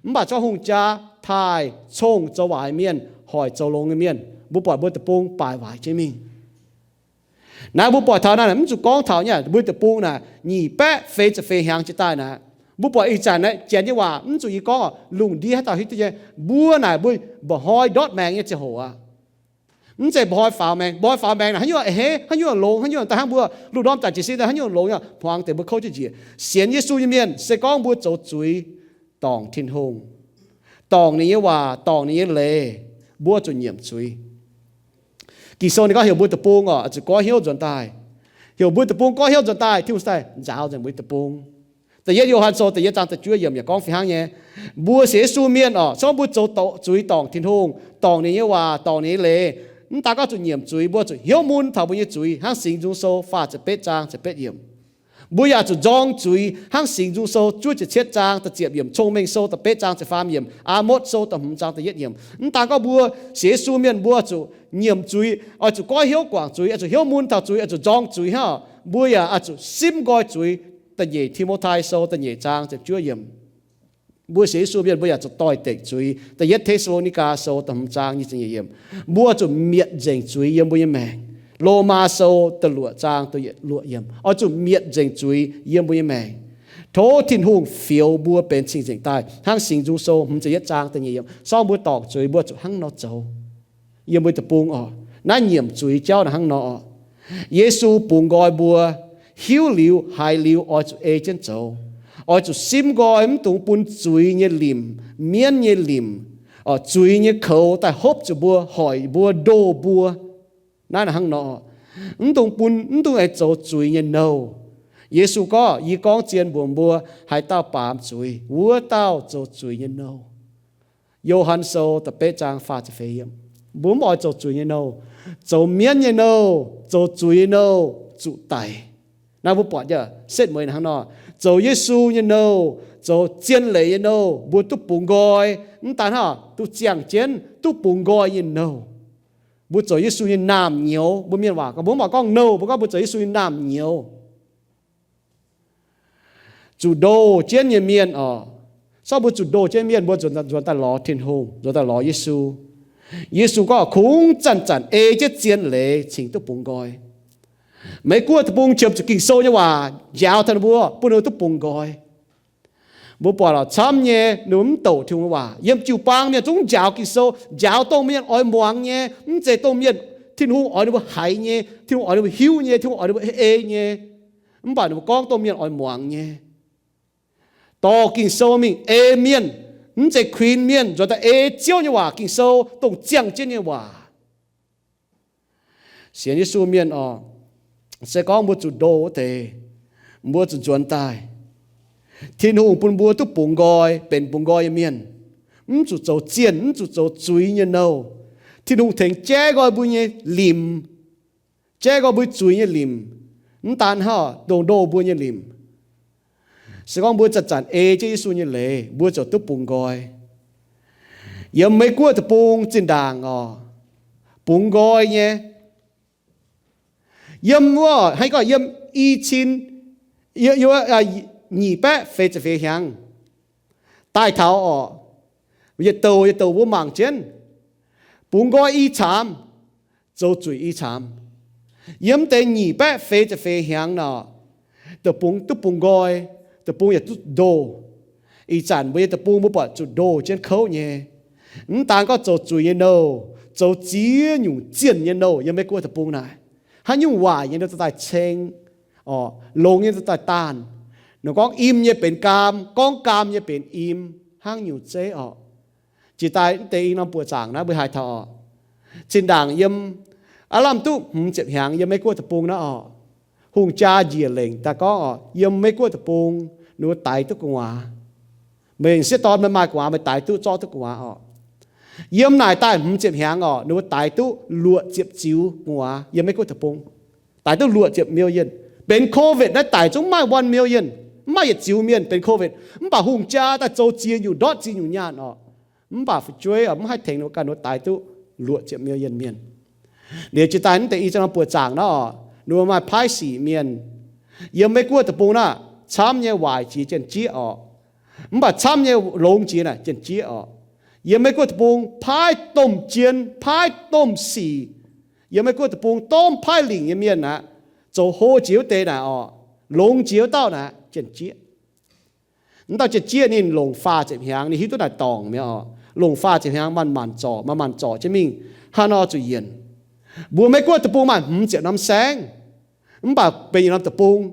Mv baac zorqv hungh jaa taaih cong zoux waaic nyei mienh, hoic zoux longx nyei mienh. Mbuo buatc mbuo deic-bung baaic waaic jienv mingh. Naaiv mbuo buatc taux naaiv mv zuqc gorngv taux nyei, mbuo deic-bung naaic nyic baeqv feix ziepc feix hnyangx jiex daaih naaic, mbuo buatc ih zanc naaiv janx nyei waac mv zuqc yie gorngv, lungh ndiev haaix dauh hiuv duqv nyei. Mbuo naaic mbuo mba'hnoi ndortv maengx nyei ziangh hoc aqv. Mv zeiz mba'hnoi faaux maengx. Mba'hnoi faaux maengx naaic haaix nyungc a'hneiv, haaix nyungc longx, haaix nyungc daaih hnangv mbuo lungh ndorm zanc jiez sin daaih hnangv nyungc longx, hmuangx deix mbuo kouv jienv njiec. Sienx Yesu nyei mienh se gorngv mbuo zoux zuiz dorngc Tin-Hungh, dorngc ninh nyei waac, dorngc ninh nyei leiz, mbuo zuqc nyiemc zuiz. Ging-Sou ninh gorngv heuc mbuo deic-bung oc, zuqc goiv hnyouv nzuonx daaih. Heuc mbuo deic-bung goiv hnyouv nzuonx daaih, Tin-Hungh daaih nzaaux nzengc mbuo nyei deic-bung. Da'yietv Yo^han Sou da'yietv zaang da'juov yiemc yaac gorngv fih hnangv nyei. Mbuo sienx Yesu mienh oc, se gorngv mbuo zoux zuiz dorngc Tin-Hungh, dorngc ninh nyei waac, dorngc ninh nyei leiz, mv daan gorngv zuqc nyiemc zuiz, mbuo zuqc hnyouv mun taux mbuo nyei zuiz hnangv Singx Nzung Sou faah ziepc betv zaang ziepc betv yiemc. Mbuo yaac zuqc nzorng zuiz hnangv Singx Nzung Sou juov ziepc cietv zaang da'ziepc yiemc, Cong-Mengh Sou da'betv zaang ziepc faam yiemc, Aa^motv Sou da'hmz zaang da'yietv yiemc. Mv daan gorngv mbuo sienx Yesu mienh mbuo zuqc nyiemc zuiz, oix zuqc goiv hnyouv guangc zuiz, oix zuqc hnyouv mun taux zuiz, oix zuqc nzorng zuiz hnangv. Mbuo yaac oix zuqc simv nqoi zuiz. Da'nyeic Ti^mo^tai Sou da'nyeic zaang ziepc juov yiemc. Mbuo sienx Yesu mienh mbuo yaac zuqc doix-dekc zuiz. Da'yietv Te^saa^lo^ni^gaa Sou da'hmz zaang nyic ziepc nyeic yiemc. Mbuo zuqc mietc nzengc zuiz yiem mbuo nyei maengc. Lomaa Sou da'luoqc zaang da'luoqc yiemc. Oix zuqc mietc nzengc zuiz yiem mbuo nyei maengc. Tov Tin-Hungh fioux mbuo benx cing-nzengc daaih hnangv Singx Nzung Sou hmz ziepc yietv zaang da'nyeic yiemc. Se gorngv mbuo dorngc zuiz, mbuo zuqc hnangv nor zoux. Yiem mbuo deic-bung oc, naaiv nyiemc zuiz jauv naaiv hnangv nor oc. Yesu bungx nqoi mbuo, hiuv liuz haiz liuz oix zuqc ei jienv zoux. Oix zuqc simv nqoi, mv dungx bun zuiz nyei limc, mienv nyei limc, zuiz nyei koux daaih hopv zuqc mbuo, hoic mbuo, ndoh mbuo. Naaiv naaiv hnangv nor. Mv dungx bun, mv dungx aengx zoux zuiz nyei nouh. Yesu gorngv, Yie gorngv zien mbuox mbuo, haaix dauh baamz zuiz, wuov dauh zoux zuiz nyei nouh. Yo^han Sou da'betv zaang faah ziepc feix yiemc. Mbuo mv oix zoux zuiz nyei nouh. Zoux mienv nyei nouh, zoux zuiz nyei nouh zuqc daic. Naaiv mbuo buatc yaac setv mueiz hnangv nor. Zoux Yesu nyei nouh, zoux zien leiz nyei nouh, mbuo duqv bungx nqoi. Mv daan hnangv, duqv ziangh jienv, duqv bungx nqoi nyei nouh. Mbuo zoux Yesu nyei naamh nyouz. Mbuo mienh waac, mbuo mv baac gorngv nouh, mbuo gorngv mbuo zoux Yesu nyei naamh nyouz. Zuqc ndoh jienv nyei mienh oc. Sortv mbuo zuqc ndoh jienv mienh, mbuo nzuonx daaih lorz Tin-Hungh, nzuonx daaih lorz Yesu. Yesu gorngv kungx zanc-zanc ei jienv zien leiz cingx duqv bungx nqoi. Meiv Guoqv deic-bung qiemx zuqc Ging-Sou nyei waac njaaux taux ninh mbuo, bun ninh mbuo duqv bungx nqoi. Mbuo buatc lorqc, camv nyei ninh mbuo mv douc Tin-Hungh nyei waac. Yiem jiu-baang mienh zungv njaaux Ging-Sou, njaaux dongh mienh oix muangx nyei, mv zeiz dongh mienh Tin-Hungh oix ninh mbuo haiz nyei, Tin-Hungh oix ninh mbuo hiuv nyei, Tin-Hungh oix ninh mbuo ei nyei. Mv baac ninh mbuo gorngv dongh mienh oix muangx nyei. Dorh Ging-Sou mingh ei mienh, mv zeiz kuinx mienh, nzuonx daaih ei Ziouv nyei waac, Ging-Sou, dongh ziangh jienv nyei waac. Sienx Yesu mienh oc, se gorngv mbuo zuqc ndoh wuov deix, mbuo zuqc nzuonx daaih. Tin-Hungh bun mbuo duqv bungx nqoi, benx bungx nqoi nyei mienh. Mv zuqc zoux zienh, mv zuqc zoux zuiz nyei nouh. Tin-Hungh tengx jaiv nqoi mbuo nyei limc, jaiv nqoi mbuo zuiz nyei limc. Mv daan hnangv, dongh ndoh mbuo nyei limc. Se gorngv mbuo zanc-zanc ei jienv Yesu nyei leiz, mbuo ziouc duqv bungx nqoi. Yiem Meiv Guoqv deic-bung zinh ndaangc oc, bungx nqoi nyei. Yiem wuov, hnangv gorngv yiem i cin, yiem, yiem, nyic baeqv feix ziepc feix hnyangx daaih taux oc, yietc douc yietc douc mbuo mangc jienv, bungx nqoi i caamx, zoux zuiz i caamx. Yiem deix nyic baeqv feix ziepc feix hnyangx nor, deic-bung duqv bungx nqoi, deic-bung yaac duqv ndoh. Ih zanc mbuo nyei deic-bung mbuo buatc zuqc ndoh jienv kouv nyei. Mv daan gorngv zoux zuiz nyei nouh, zoux ziex nyungc zienh nyei nouh yiem Meiv Guoqv deic-bung naaic. Haaix nyungc waaic nyei ninh daaih ceng, oc, longx nyei ninh daaih daanh. Ninh gorngv im nyei benx gaam, gorngv gaam nyei benx im, hnangv nyungc zeiv oc. Jiex daaih mv deix i norm buoqc zaangc naaiv mbuo haih taux oc. Zinh ndaangc yiem, aav lamh duqv hmz ziepc hnyangx yiem Meiv Guoqv deic-bung naaiv oc, hungh jaa njiec lengc daaih gorngv oc, yiem Meiv Guoqv deic-bung ninh mbuo daix duqv gu'nguaaz. Meih sieqv dorn meih maaih gu'nguaaz meih daix duqv zorqv duqv gu'nguaaz oc. Yiem naaic daaih hmz ziepc hnyangx oc, ninh mbuo daix duqv luoqc ziepc ziux gu'nguaaz yiem Meiv Guoqv deic-bung. Daix duqv luoqc ziepc million. Benx covid naaiv daic zungv maaih one million, mv maaih yietc ziux mienh benx covid. Mv baac hungh jaa daaih zoux ziex nyungc ndortv ziex nyungc nyaanh oc. Mv baac fu'jueiv oc, mv haih tengx ninh mbuo ganh, ninh mbuo daix duqv luoqc ziepc million mienh. Liuz jiex daaih mv deix i norm buoqc zaangc naaiv oc, ninh mbuo maaih paaiv sic mienh. Yiem Meiv Guoqv deic-bung naaiv, camv nyei waaic jiex jienv jieqv oc. Mv baac camv nyei longx jiex naaic jienv jieqv oc. Yiem Meiv Guoqv deic-bung paaiv domh jien, paaiv domh sic. Yiem Meiv Guoqv deic-bung domh paaiv lingc nyei mienh aqv, zoux hlo jiex wuov deix naaic oc, longx jiex wuov dauh naaic jienv jieqv. Mv dauh jienv jieqv ninh longc faah ziepc hnyangx, ninh hiuv duqv naaic dorngc mi'aqv oc. Longc faah ziepc hnyangx manc-manc zorc, manc-manc zorc jienv mingh, hnangv nor zuqc yienc. Mbuo Meiv Guoqv deic-bung maaih hmz ziepc norm saengv, mv baac benx yietc norm deic-bung.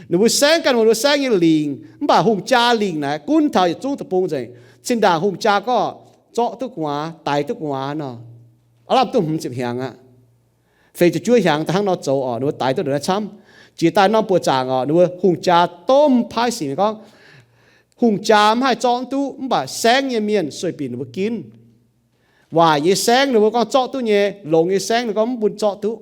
Ninh mbuo saengv ganh mbuo saengv nyei lingc, mv baac hungh jaa lingc naaic gunv taux yietc zungv deic-bung nzengc. Zinh ndaangc hungh jaa gorngv zorqv duqv gu'nguaaz, daix duqv gu'nguaaz nor, aav lamh duqv hmz ziepc hnyangx aqv. Feix ziepc juov hnyangx daaih hnangv nor zoux oc, ninh mbuo daix duqv ndongc naaiv camv. Jiex daaih norm buoqc zaangc oc, ninh mbuo hungh jaa domh paaiv sic mienh gorngv, hungh jaa mv haih zorqv duqv, mv baac saengv nyei mienh sueih binc ninh mbuo ginv. Waaic nyei saengv ninh mbuo gorngv zorqv duqv nyei, longx nyei saengv ninh gorngv mv bun zorqv duqv.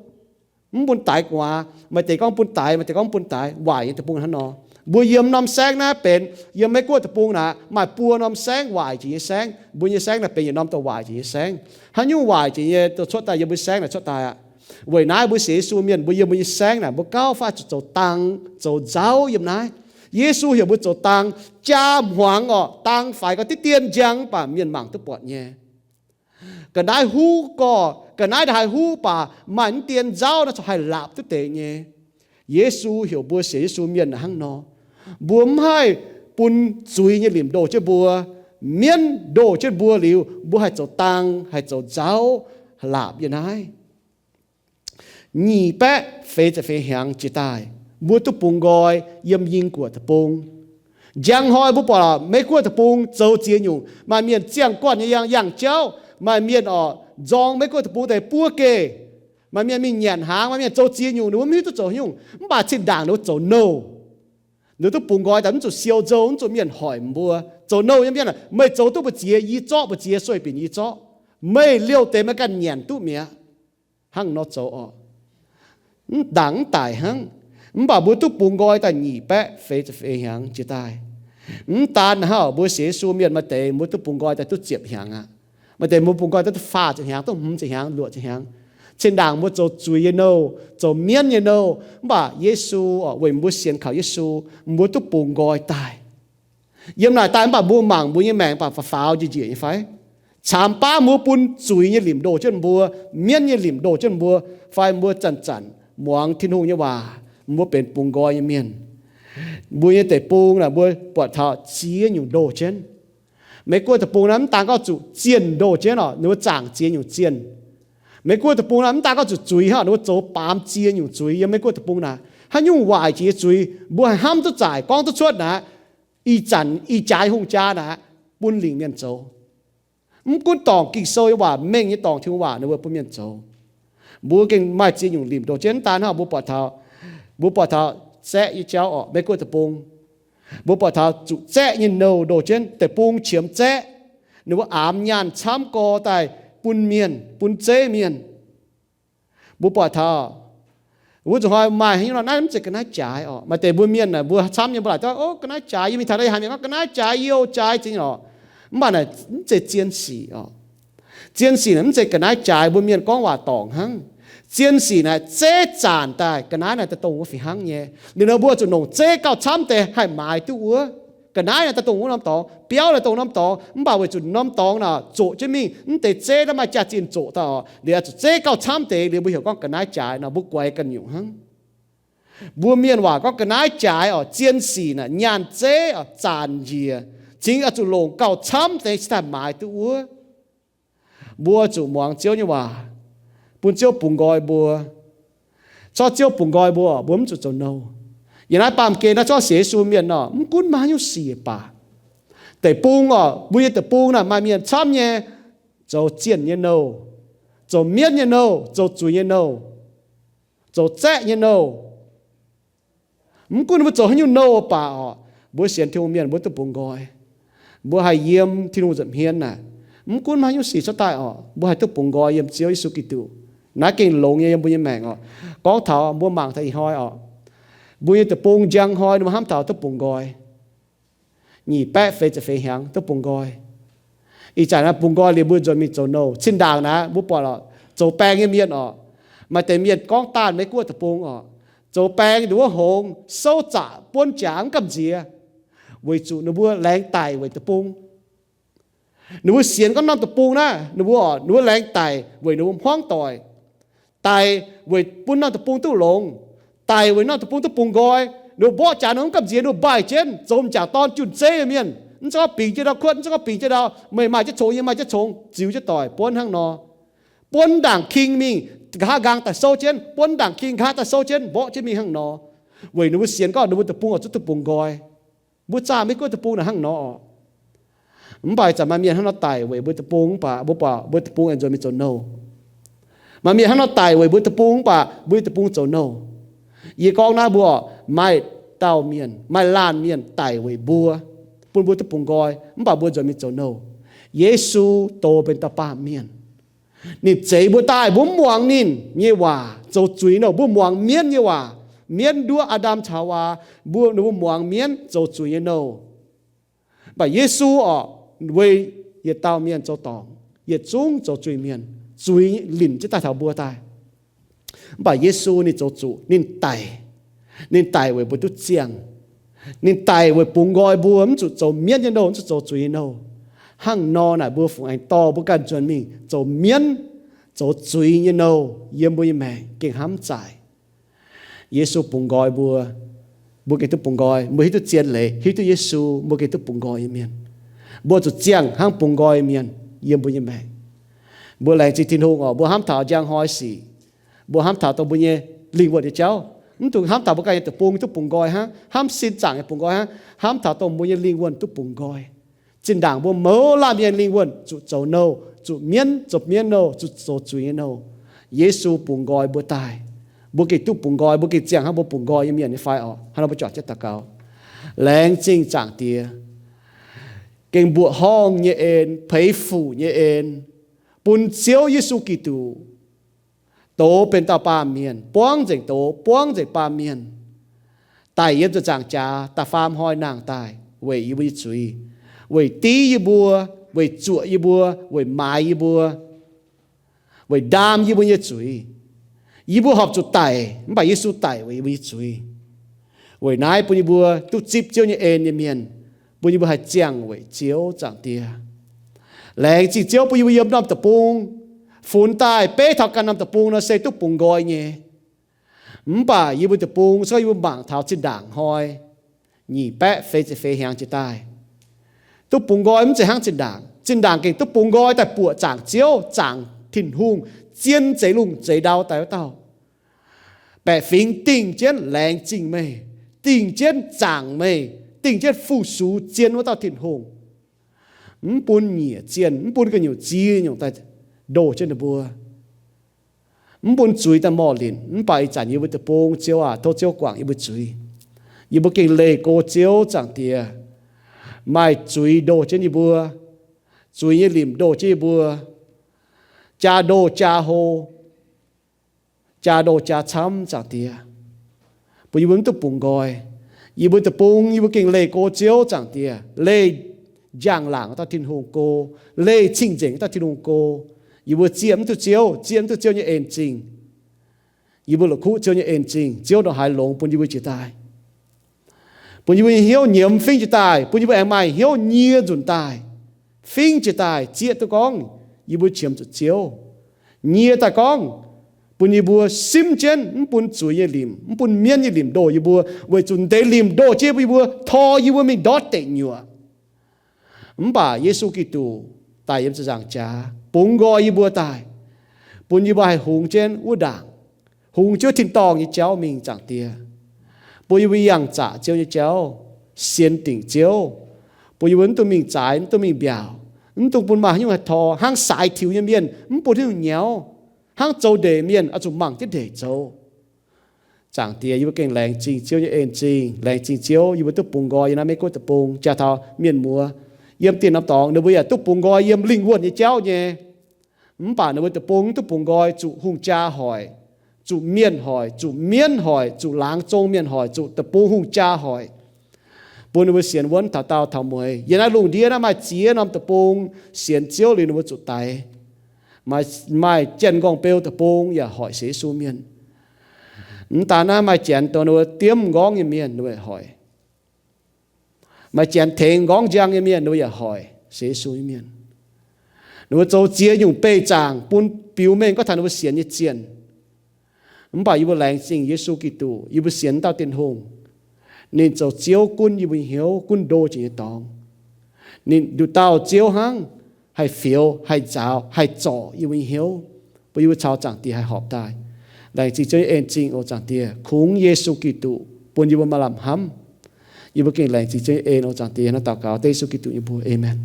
Mv bun daix gu'nguaaz, maaih deix gorngv bun daix, maaih deix gorngv mv bun daix, waaic nyei deic-bung hnangv nor. Mbuo yiem norm saengv naaiv benx, yiem Meiv Guoqv deic-bung naaic, maaih buo norm saengv waaic jiex nyei saengv. Mbuo nyei saengv naaic benx yietc norm dongh waaic jiex nyei saengv. Haaix nyungc waaic jiex nyei dongh cuotv daaih yiem mbuo saengv naaic cuotv daaih aqv. Weic naaiv mbuo sienx Yesu mienh, mbuo yiem mbuo nyei saengv naaic, mbuo gauh fai zuqc zoux dangh, zoux nzauv yiem naaiv. Yesu heuc mbuo zoux dangh, jaa hmuangx oc, dangh faix gau diqv dien njang, mv baac mienh mangc duqv buatc nyei. Ga'naaiv huv gorx, ga'naaiv ndaaih haih huv, mv baac maaih mv dien nzauv naaiv corc haih laapc duqv deix nyei. Yesu heuc mbuo sienx Yesu mienh hnangv nor. Mbuo mv haih bun zuiz nyei limc ndoh jienv mbuo. Mienv ndoh jienv mbuo liuz, mbuo haih zoux dangh, haih zoux nzauv, laapc yiem naaiv. Nyic baeqv feix ziepc feix hnyangx jiex daaih, mbuo duqv bungx nqoi yiem Ying Guoqv deic-bung. Njang hnoi mbuo buatc Meiv Guoqv deic-bung zoux ziex nyungc. Maaih mienh ziangh guanh nyei yangh, yangh jauv. Maaih mienh oc, nzorng Meiv Guoqv deic-bung deix buov geh. Maaih mienh mingh nyanc hnaangx, maaih mienh zoux ziex nyungc, ninh mbuo mv hiuv duqv zoux haaix nyungc. Mv baac zinh ndaangc ninh mbuo zoux nouh, ninh mbuo duqv bungx nqoi daaih, mv zuqc siou nzou, mv zuqc mienh hoic mbuo. Zoux nouh nyei mienh aah, meih zoux duqv mbu'ziex, yie zorqv mbu'ziex sueih binc yie zorqv. Meih liouh deix meih ganh nyanc duqv mi'aqv. Hnangv nor zoux oc. Mv ndaangc mv daic hnangv. Mv baac mbuo duqv bungx nqoi daaih nyic baeqv feix ziepc feix hnyangx jiex daaih. Mv daan hnangv, mbuo sienx Yesu mienh maaih deix mbuo duqv bungx nqoi daaih duqv ziepc hnyangx aqv. Maaih deix mbuo bungx nqoi duqv faah ziepc hnyangx, duqv hmz ziepc hnyangx, luoqc ziepc hnyangx. Zinh ndaangc mbuo zoux zuiz nyei nouh, zoux mienv nyei nouh, mv baac Yesu oc, weic mbuo sienx kaux Yesu, mbuo duqv bungx nqoi daaih. Yiem naaic daaih mv baac mbuo mangc mbuo nyei maengc mv baac faaux-faaux njiec njiec nyei fai? Camv baav mbuo bun zuiz nyei limc ndoh jienv mbuo, mienv nyei limc ndoh jienv mbuo, fai mbuo zanc-zanc muangx Tin-Hungh nyei waac, mbuo benx bungx nqoi nyei mienh. Mbuo nyei deic-bung naaic mbuo buatc taux ziex nyungc ndoh jienv. Mei-Guoqv deic-bung naaiv mv daan gorngv zuqc zienh ndoh jienv oc, ninh mbuo zaangc ziex nyungc zienh. Mei-Guoqv deic-bung naaiv mv daan gorngv zuqc zuiz hnangv, ninh mbuo zoux baamz ziex nyungc zuiz yiem Mei-Guoqv deic-bung naaic. Haaix nyungc waaic jiex zuiz mbuo haih hnamv duqv zaaic, gorngv duqv cuotv naaic, ih zanc ih jaaix hungh jaa naaic bun lingc mienh zoux. Mv gunv dorngc Ging-Sou nyei waac, mengh nyei dorngc Tin-Hungh waac, ninh mbuo bun mienh zoux. Mbuo gengh maaih ziex nyungc limc ndoh jienv. Mv daan hnangv, mbuo buatc taux, mbuo buatc taux zaeqv nyei jauv oc, Mei-Guoqv deic-bung. Mbuo buatc taux zuqc zaeqv nyei nouh ndoh jienv, deic-bung qiemx zaeqv. Ninh mbuo aamx nyaanh camv gorx daaih bun mienh, bun zeiv mienh. Mbuo buatc taux, mbuo zuqc hnoi maaih haaix nyungc nor, naaiv mv zeiz ga'naaiv jaaix oc. Maaih deix mbuo mienh aah, mbuo camv nyei mbuo laaic gorngv, o, ga'naaiv jaaix, yie mingh taux naaiv haaix mienh gorngv ga'naaiv jaaix, youh jaaix, zingx oc. Mv baac naaic mv zeiz zien sic oc. Zien sic naaic mv zeiz ga'naaiv jaaix mbuo mienh gorngv waac dorngc hnangv. Zien sic naaic zeiv zaanc daaih ga'naaiv naaic daaih dongh wuov fih hnangv nyei. Liuz nor mbuo zuqc longc zeiv gauh camv deix haih maaiz duqv wuov. Ga'naaiv naaic daaih dongh wuov norm dorngx, biauv naaic dongh norm dorngx, mv baac weic zuqc norm dorngx naaic zoqc jienv mingh, mv deix zeiv naaiv maaih jaax-zinh zoqc daaih oc. Liuz zuqc zeiv gauh camv deix liuz mbuo heuc gorngv ga'naaiv jaaix nor, mbuo guaix ganh nyungc hnangv. Mbuo mienh waac gorngv ga'naaiv jaaix oc, zien sic naaic nyaanh zeiv oc, zaanc njiec, cingx oix zuqc longc gauh camv deix cingx daaih maaiz duqv wuov. Mbuo zuqc muangx Ziouv nyei waac, bun Ziouv bungx nqoi mbuo. Corc Ziouv bungx nqoi mbuo, mbuo mv zuqc zoux nouh. Yiem naaiv baamh gen naaiv corc sienx Yesu mienh nor, mv gunv maaih haaix nyungc sic baac, deic-bung oc, mbuo nyei deic-bung naaic maaih mienh camv nyei zoux zienh nyei nouh, zoux mienv nyei nouh, zoux zuiz nyei nouh, zoux zaeqv nyei nouh. Mv gunv mbuo zoux haaix nyungc nouh baac oc, mbuo sienx Tin-Hungh mienh mbuo duqv bungx nqoi. Mbuo haih yiem Tin-Hungh nza'hmien naaic, mv gunv maaih haaix nyungc sic cuotv daaih oc, mbuo haih duqv bungx nqoi yiem Ziouv Yesu Giduc. Naaiv gengh longx nyei yiem mbuo nyei maengc oc. Gorngv taux mbuo mangc taux ih hnoi oc, mbuo nyei deic-bung njang hnoi ninh mbuo hnamv taux duqv bungx nqoi. Nyic baeqv feix ziepc feix hnyangx duqv bungx nqoi. Ih zanc naaiv bungx nqoi liuz mbuo nzuonx mingh zoux nouh. Zinh ndaangc naaiv mbuo buatc oc, zoux baeng nyei mienh oc, maaih deix mienh gorngv daanh Mei-Guoqv deic-bung oc, zoux baeng nduov hngongx souv zaqc buonv jaax mv gamh nziex, weic zuqc ninh mbuo laengz daic weic deic-bung. Ninh mbuo sienx gorngv norm deic-bung naaiv, ninh mbuo oc, ninh mbuo laengz daic weic ninh mbuo hmuangv doic, daic weic bun norm deic-bung duqv longx, daic weic norm deic-bung duqv bungx nqoi. Ninh mbuo mborqv jaax nor mv gamh nziex, ninh mbuo mbaih jienv zoux m'jangc dorn junh zeiv mienh, mv zeiz gorngv bingx jienv ndau kuotv, mv zeiz gorngv bingx jienv ndau, meih maaih jienv congx, yie maaih jienv congx, ziux jienv doic buonv hnangv nor. Buonv ndaangc king mingh, nqa'haav nqaang daaih souv jienv, buonv ndaangc king nqa'haav daaih souv jienv, mborqv jienv mingh hnangv nor, weic ninh mbuo sienx gorngv ninh mbuo deic-bung oix zuqc duqv bungx nqoi. Mbuo zaah Mei-Guoqv deic-bung naaic hnangv nor oc. Mv baac ih zanc maaih mienh hnangv nor daic weic mbuo deic-bung mv baac mbuo buatc mbuo deic-bung aengx nzuonx mingh zoux nouh. Maaih mienh hnangv nor daic weic mbuo deic-bung mv baac mbuo nyei deic-bung zoux nouh. Yie gorngv naaiv mbuo oc, maaih dauh mienh, maaih laanh mienh daic weic mbuo, bun mbuo duqv bungx nqoi, mv baac mbuo nzuonx mingh zoux nouh. Yesu doh benx dauh baamh mienh. Ninh zeix mbuo daaih, mbuo mv muangx ninh nyei waac zoux zuiz nouh, mbuo muangx mienv nyei waac. Mienv nduov Aa^ndam caux Haawaa, mbuo, mbuo muangx mienv zoux zuiz nyei nouh. Mv baac Yesu oc, weic yietc dauh mienh zoux dorngc, yietc zungv zoux zuiz-mienh, zuiz linc jienv daaih taux mbuo daaih. Mv baac Yesu ninh zoux zuqc, ninh daic. Ninh daic weic mbuo duqv ziangh. Ninh daic weic bungx nqoi mbuo mv zuqc zoux mienv nyei nouh, mv zuqc zoux zuiz nyei nouh. Hnangv nor naaic mbuo fungc aengx dorh mbuo ganh nzuonx mingh zoux mienv, zoux zuiz nyei nouh yiem mbuo nyei maengc gengh hnamv zaaic. Yesu bungx nqoi mbuo, mbuo gengh duqv bungx nqoi. Mbuo hiuv duqv zien leiz, hiuv duqv Yesu, mbuo gengh duqv bungx nqoi nyei mienh. Mbuo zuqc ziangh hnangv bungx nqoi mienh yiem mbuo nyei maengc. Mbuo laengz zingh Tin-Hungh oc, mbuo hnamv taux njang hnoi sic, mbuo hnamv taux dongh mbuo nyei lingh wuonh nyei jauv. Mv dungx hnamv taux mbuo ganh nyei deic-bung duqv bungx nqoi hnangv, hnamv sin zaangc nyei bungx nqoi hnangv, hnamv taux dongh mbuo nyei lingh wuonh duqv bungx nqoi. Zinh ndaangc mbuo mouz laanh mienh lingh wuonh zuqc zoux nouh, zuqc mienv, zoux mienv nouh, zuqc zoux zuiz nyei nouh. Yesu bungx nqoi mbuo daaih. Mbuo gengh duqv bungx nqoi, mbuo gengh ziangh hnangv mbuo bungx nqoi nyei mienh nyei fai orqc? Hnangv nor mbuo juangc jienv daux gaux. Laengz zingh Zaangc Diex, gengh mbuoqc horngh nyei en, peix fuc nyei en, bun Ziouv Yesu Giduc douz benx dauh baamh mienh, buangv nzengc douz, buangv nzengc baamh mienh, daic yiem ziepc nzaangc jaax da'faam hnoi nangh daaih weic yie mbuo nyei zuiz, weic div yie mbuo, weic zuoqc yie mbuo, weic maaiz yie mbuo, weic ndaam yie mbuo nyei zuiz. Yie mbuo horpc zuqc daic, mv baac Yesu daic weic yie mbuo nyei zuiz. Weic naaiv bun yie mbuo duqv zipv Ziouv nyei en nyei mienh, bun yie mbuo haih ziangh weic Ziouv Zaangc Diex. Laengz zingh Ziouv bun yie mbuo yiem norm deic-bung, funx daaih beiv taux ganh norm deic-bung nor se duqv bungx nqoi nyei. Mv baac yie mbuo deic-bung, se gorngv yie mbuo mangc taux zinh ndaangc hnoi, nyic baeqv feix ziepc feix hnyangx jiex daaih, duqv bungx nqoi mv zeiz hnangv zinh ndaangc. Zinh ndaangc gengh duqv bungx nqoi daaih buoqc zaangc Ziouv, zaangc Tin-Hungh, zien zeix lungh zeix ndau daaih wuov dauh. Baeqc fingx dingh jienv laengz zingh meih, dingh jienv zaangc meih, dingh jienv fu-sux zien wuov dauh Tin-Hungh. Mv bun nyiec zienh, mv bun gu'nyuoz ziex nyungc daaih ndoh jienv ninh mbuo. Mv bun zuiz daaih morh linc. Mv baac ih zanc yie mbuo deic-bung, Ziouv aac, tov Ziouv guangc yie mbuo zuiz. Yie mbuo gengh leih go Ziouv Zaangc Diex, maaih zuiz ndoh jienv yie mbuo, zuiz nyei limc ndoh jienv yie mbuo, jaa ndoh jaa hlo, jaa ndoh jaa camv, Zaangc Diex, bun yie mbuo mv duqv bungx nqoi. Yie mbuo deic-bung, yie mbuo gengh leih go Ziouv Zaangc Diex, leih njang-laangc wuov dauh Tin-Hungh go, leih cing-nzengc wuov dauh Tin-Hungh go. Yie mbuo zieqv mv duqv Ziouv, zieqv mv duqv Ziouv nyei en-zingh. Yie mbuo la'kuqv Ziouv nyei en-zingh, Ziouv ndongc haaix longx bun yie mbuo jiex daaih. Bun yie mbuo nyei hnyouv nyiemz fingv jiex daaih, bun yie mbuo aengx maaih hnyouv nyie nzunc daaih, fingv jiex daaih zieqv duqv gorngv yie mbuo qiemx zuqc Ziouv. Nyie daaih gorngv bun yie mbuo simv jienv, mv bun zuiz nyei limc, mv bun mienv nyei limc ndoh yie mbuo, weic zuqc deix limc ndoh jienv yie mbuo, tor yie mbuo mingh ndortv deic nyuoqc. Mv baac Yesu Giduc daic yiem ziepc nzaangc jaax bungx nqoi yie mbuo daaih, bun yie mbuo haih hungx jienv wuov ndaangc, hungx jienv tin-dorngh nyei jauv mingh, Zaangc Diex. Bun yie mbuo yangh zaqc Ziouv nyei jauv, sienx dingc Ziouv. Bun yie mbuo mv dungx mingh zaaix, mv dungx mingh mbiaauc, mv dungx bun maaih haaix nyungc haih tor. Hnangv saaix tiux nyei mienh, mv bun haaix nyungc nyaux. Hnangv zoux ndeic mienh oix zuqc mangc jienv ndeic zoux. Zaangc Diex, yie mbuo gengh laengz zingh Ziouv nyei en-zingh, laengz zingh Ziouv, yie mbuo duqv bungx nqoi yiem naaiv Meiv Guoqv deic-bung, jaa taux mienh muoz yiem dieh norm dorngx, ninh mbuo yaac duqv bungx nqoi yiem lingh wuonh nyei jauv nyei. Mv baac ninh mbuo deic-bung mv duqv bungx nqoi zuqc hungh jaa hoic, zuqc mienh hoic, zuqc mienv hoic, zuqc laangz zong mienh hoic, zuqc deic-bung hungh jaa hoic, bun ninh mbuo sienx wuonv taux daauh taux mueiz. Yiem naaiv lungh ndiev naaiv maaih ziex norm deic-bung sienx Ziouv liuz ninh mbuo zuqc daix. Maaih, maaih Janx-Nqorngv-Beu deic-bung yaac hoic sienx Yesu mienh. Mv daan naaiv, maaih Janx dongh ninh mbuo diemv m'nqorngv nyei mienh ninh mbuo yaac hoic. Maaih Janx tengx m'nqorngv njang nyei mienh ninh mbuo yaac hoic sienx Yesu nyei mienh. Ninh mbuo zoux ziex nyungc beih zaangc bun biux mengh gorngv taux ninh mbuo sienx nyei zienh. Mv baac yie mbuo laengz zingh Yesu Giduc, yie mbuo sienx dauh Tin-Hungh. Ninh zoux Ziouv gunv yie mbuo nyei hnyouv, gunv ndo jiex nyei dorngx. Ninh nduqc dauh Ziouv hnangv, haih fioux, haih nzaaux, haih zorc yie mbuo nyei hnyouv, bun yie mbuo caux Zaangc Diex haih horpc daaih. Laengz zingh Ziouv nyei en-zingh oc Zaangc Diex, kungx Yesu Giduc bun yie mbuo maaih lamh hnamv. Yie mbuo gengh laengz zingh Ziouv nyei en oc Zaangc Diex. Naaiv daux gaux dengv Yesu Giduc nyei mbuox. Aamen.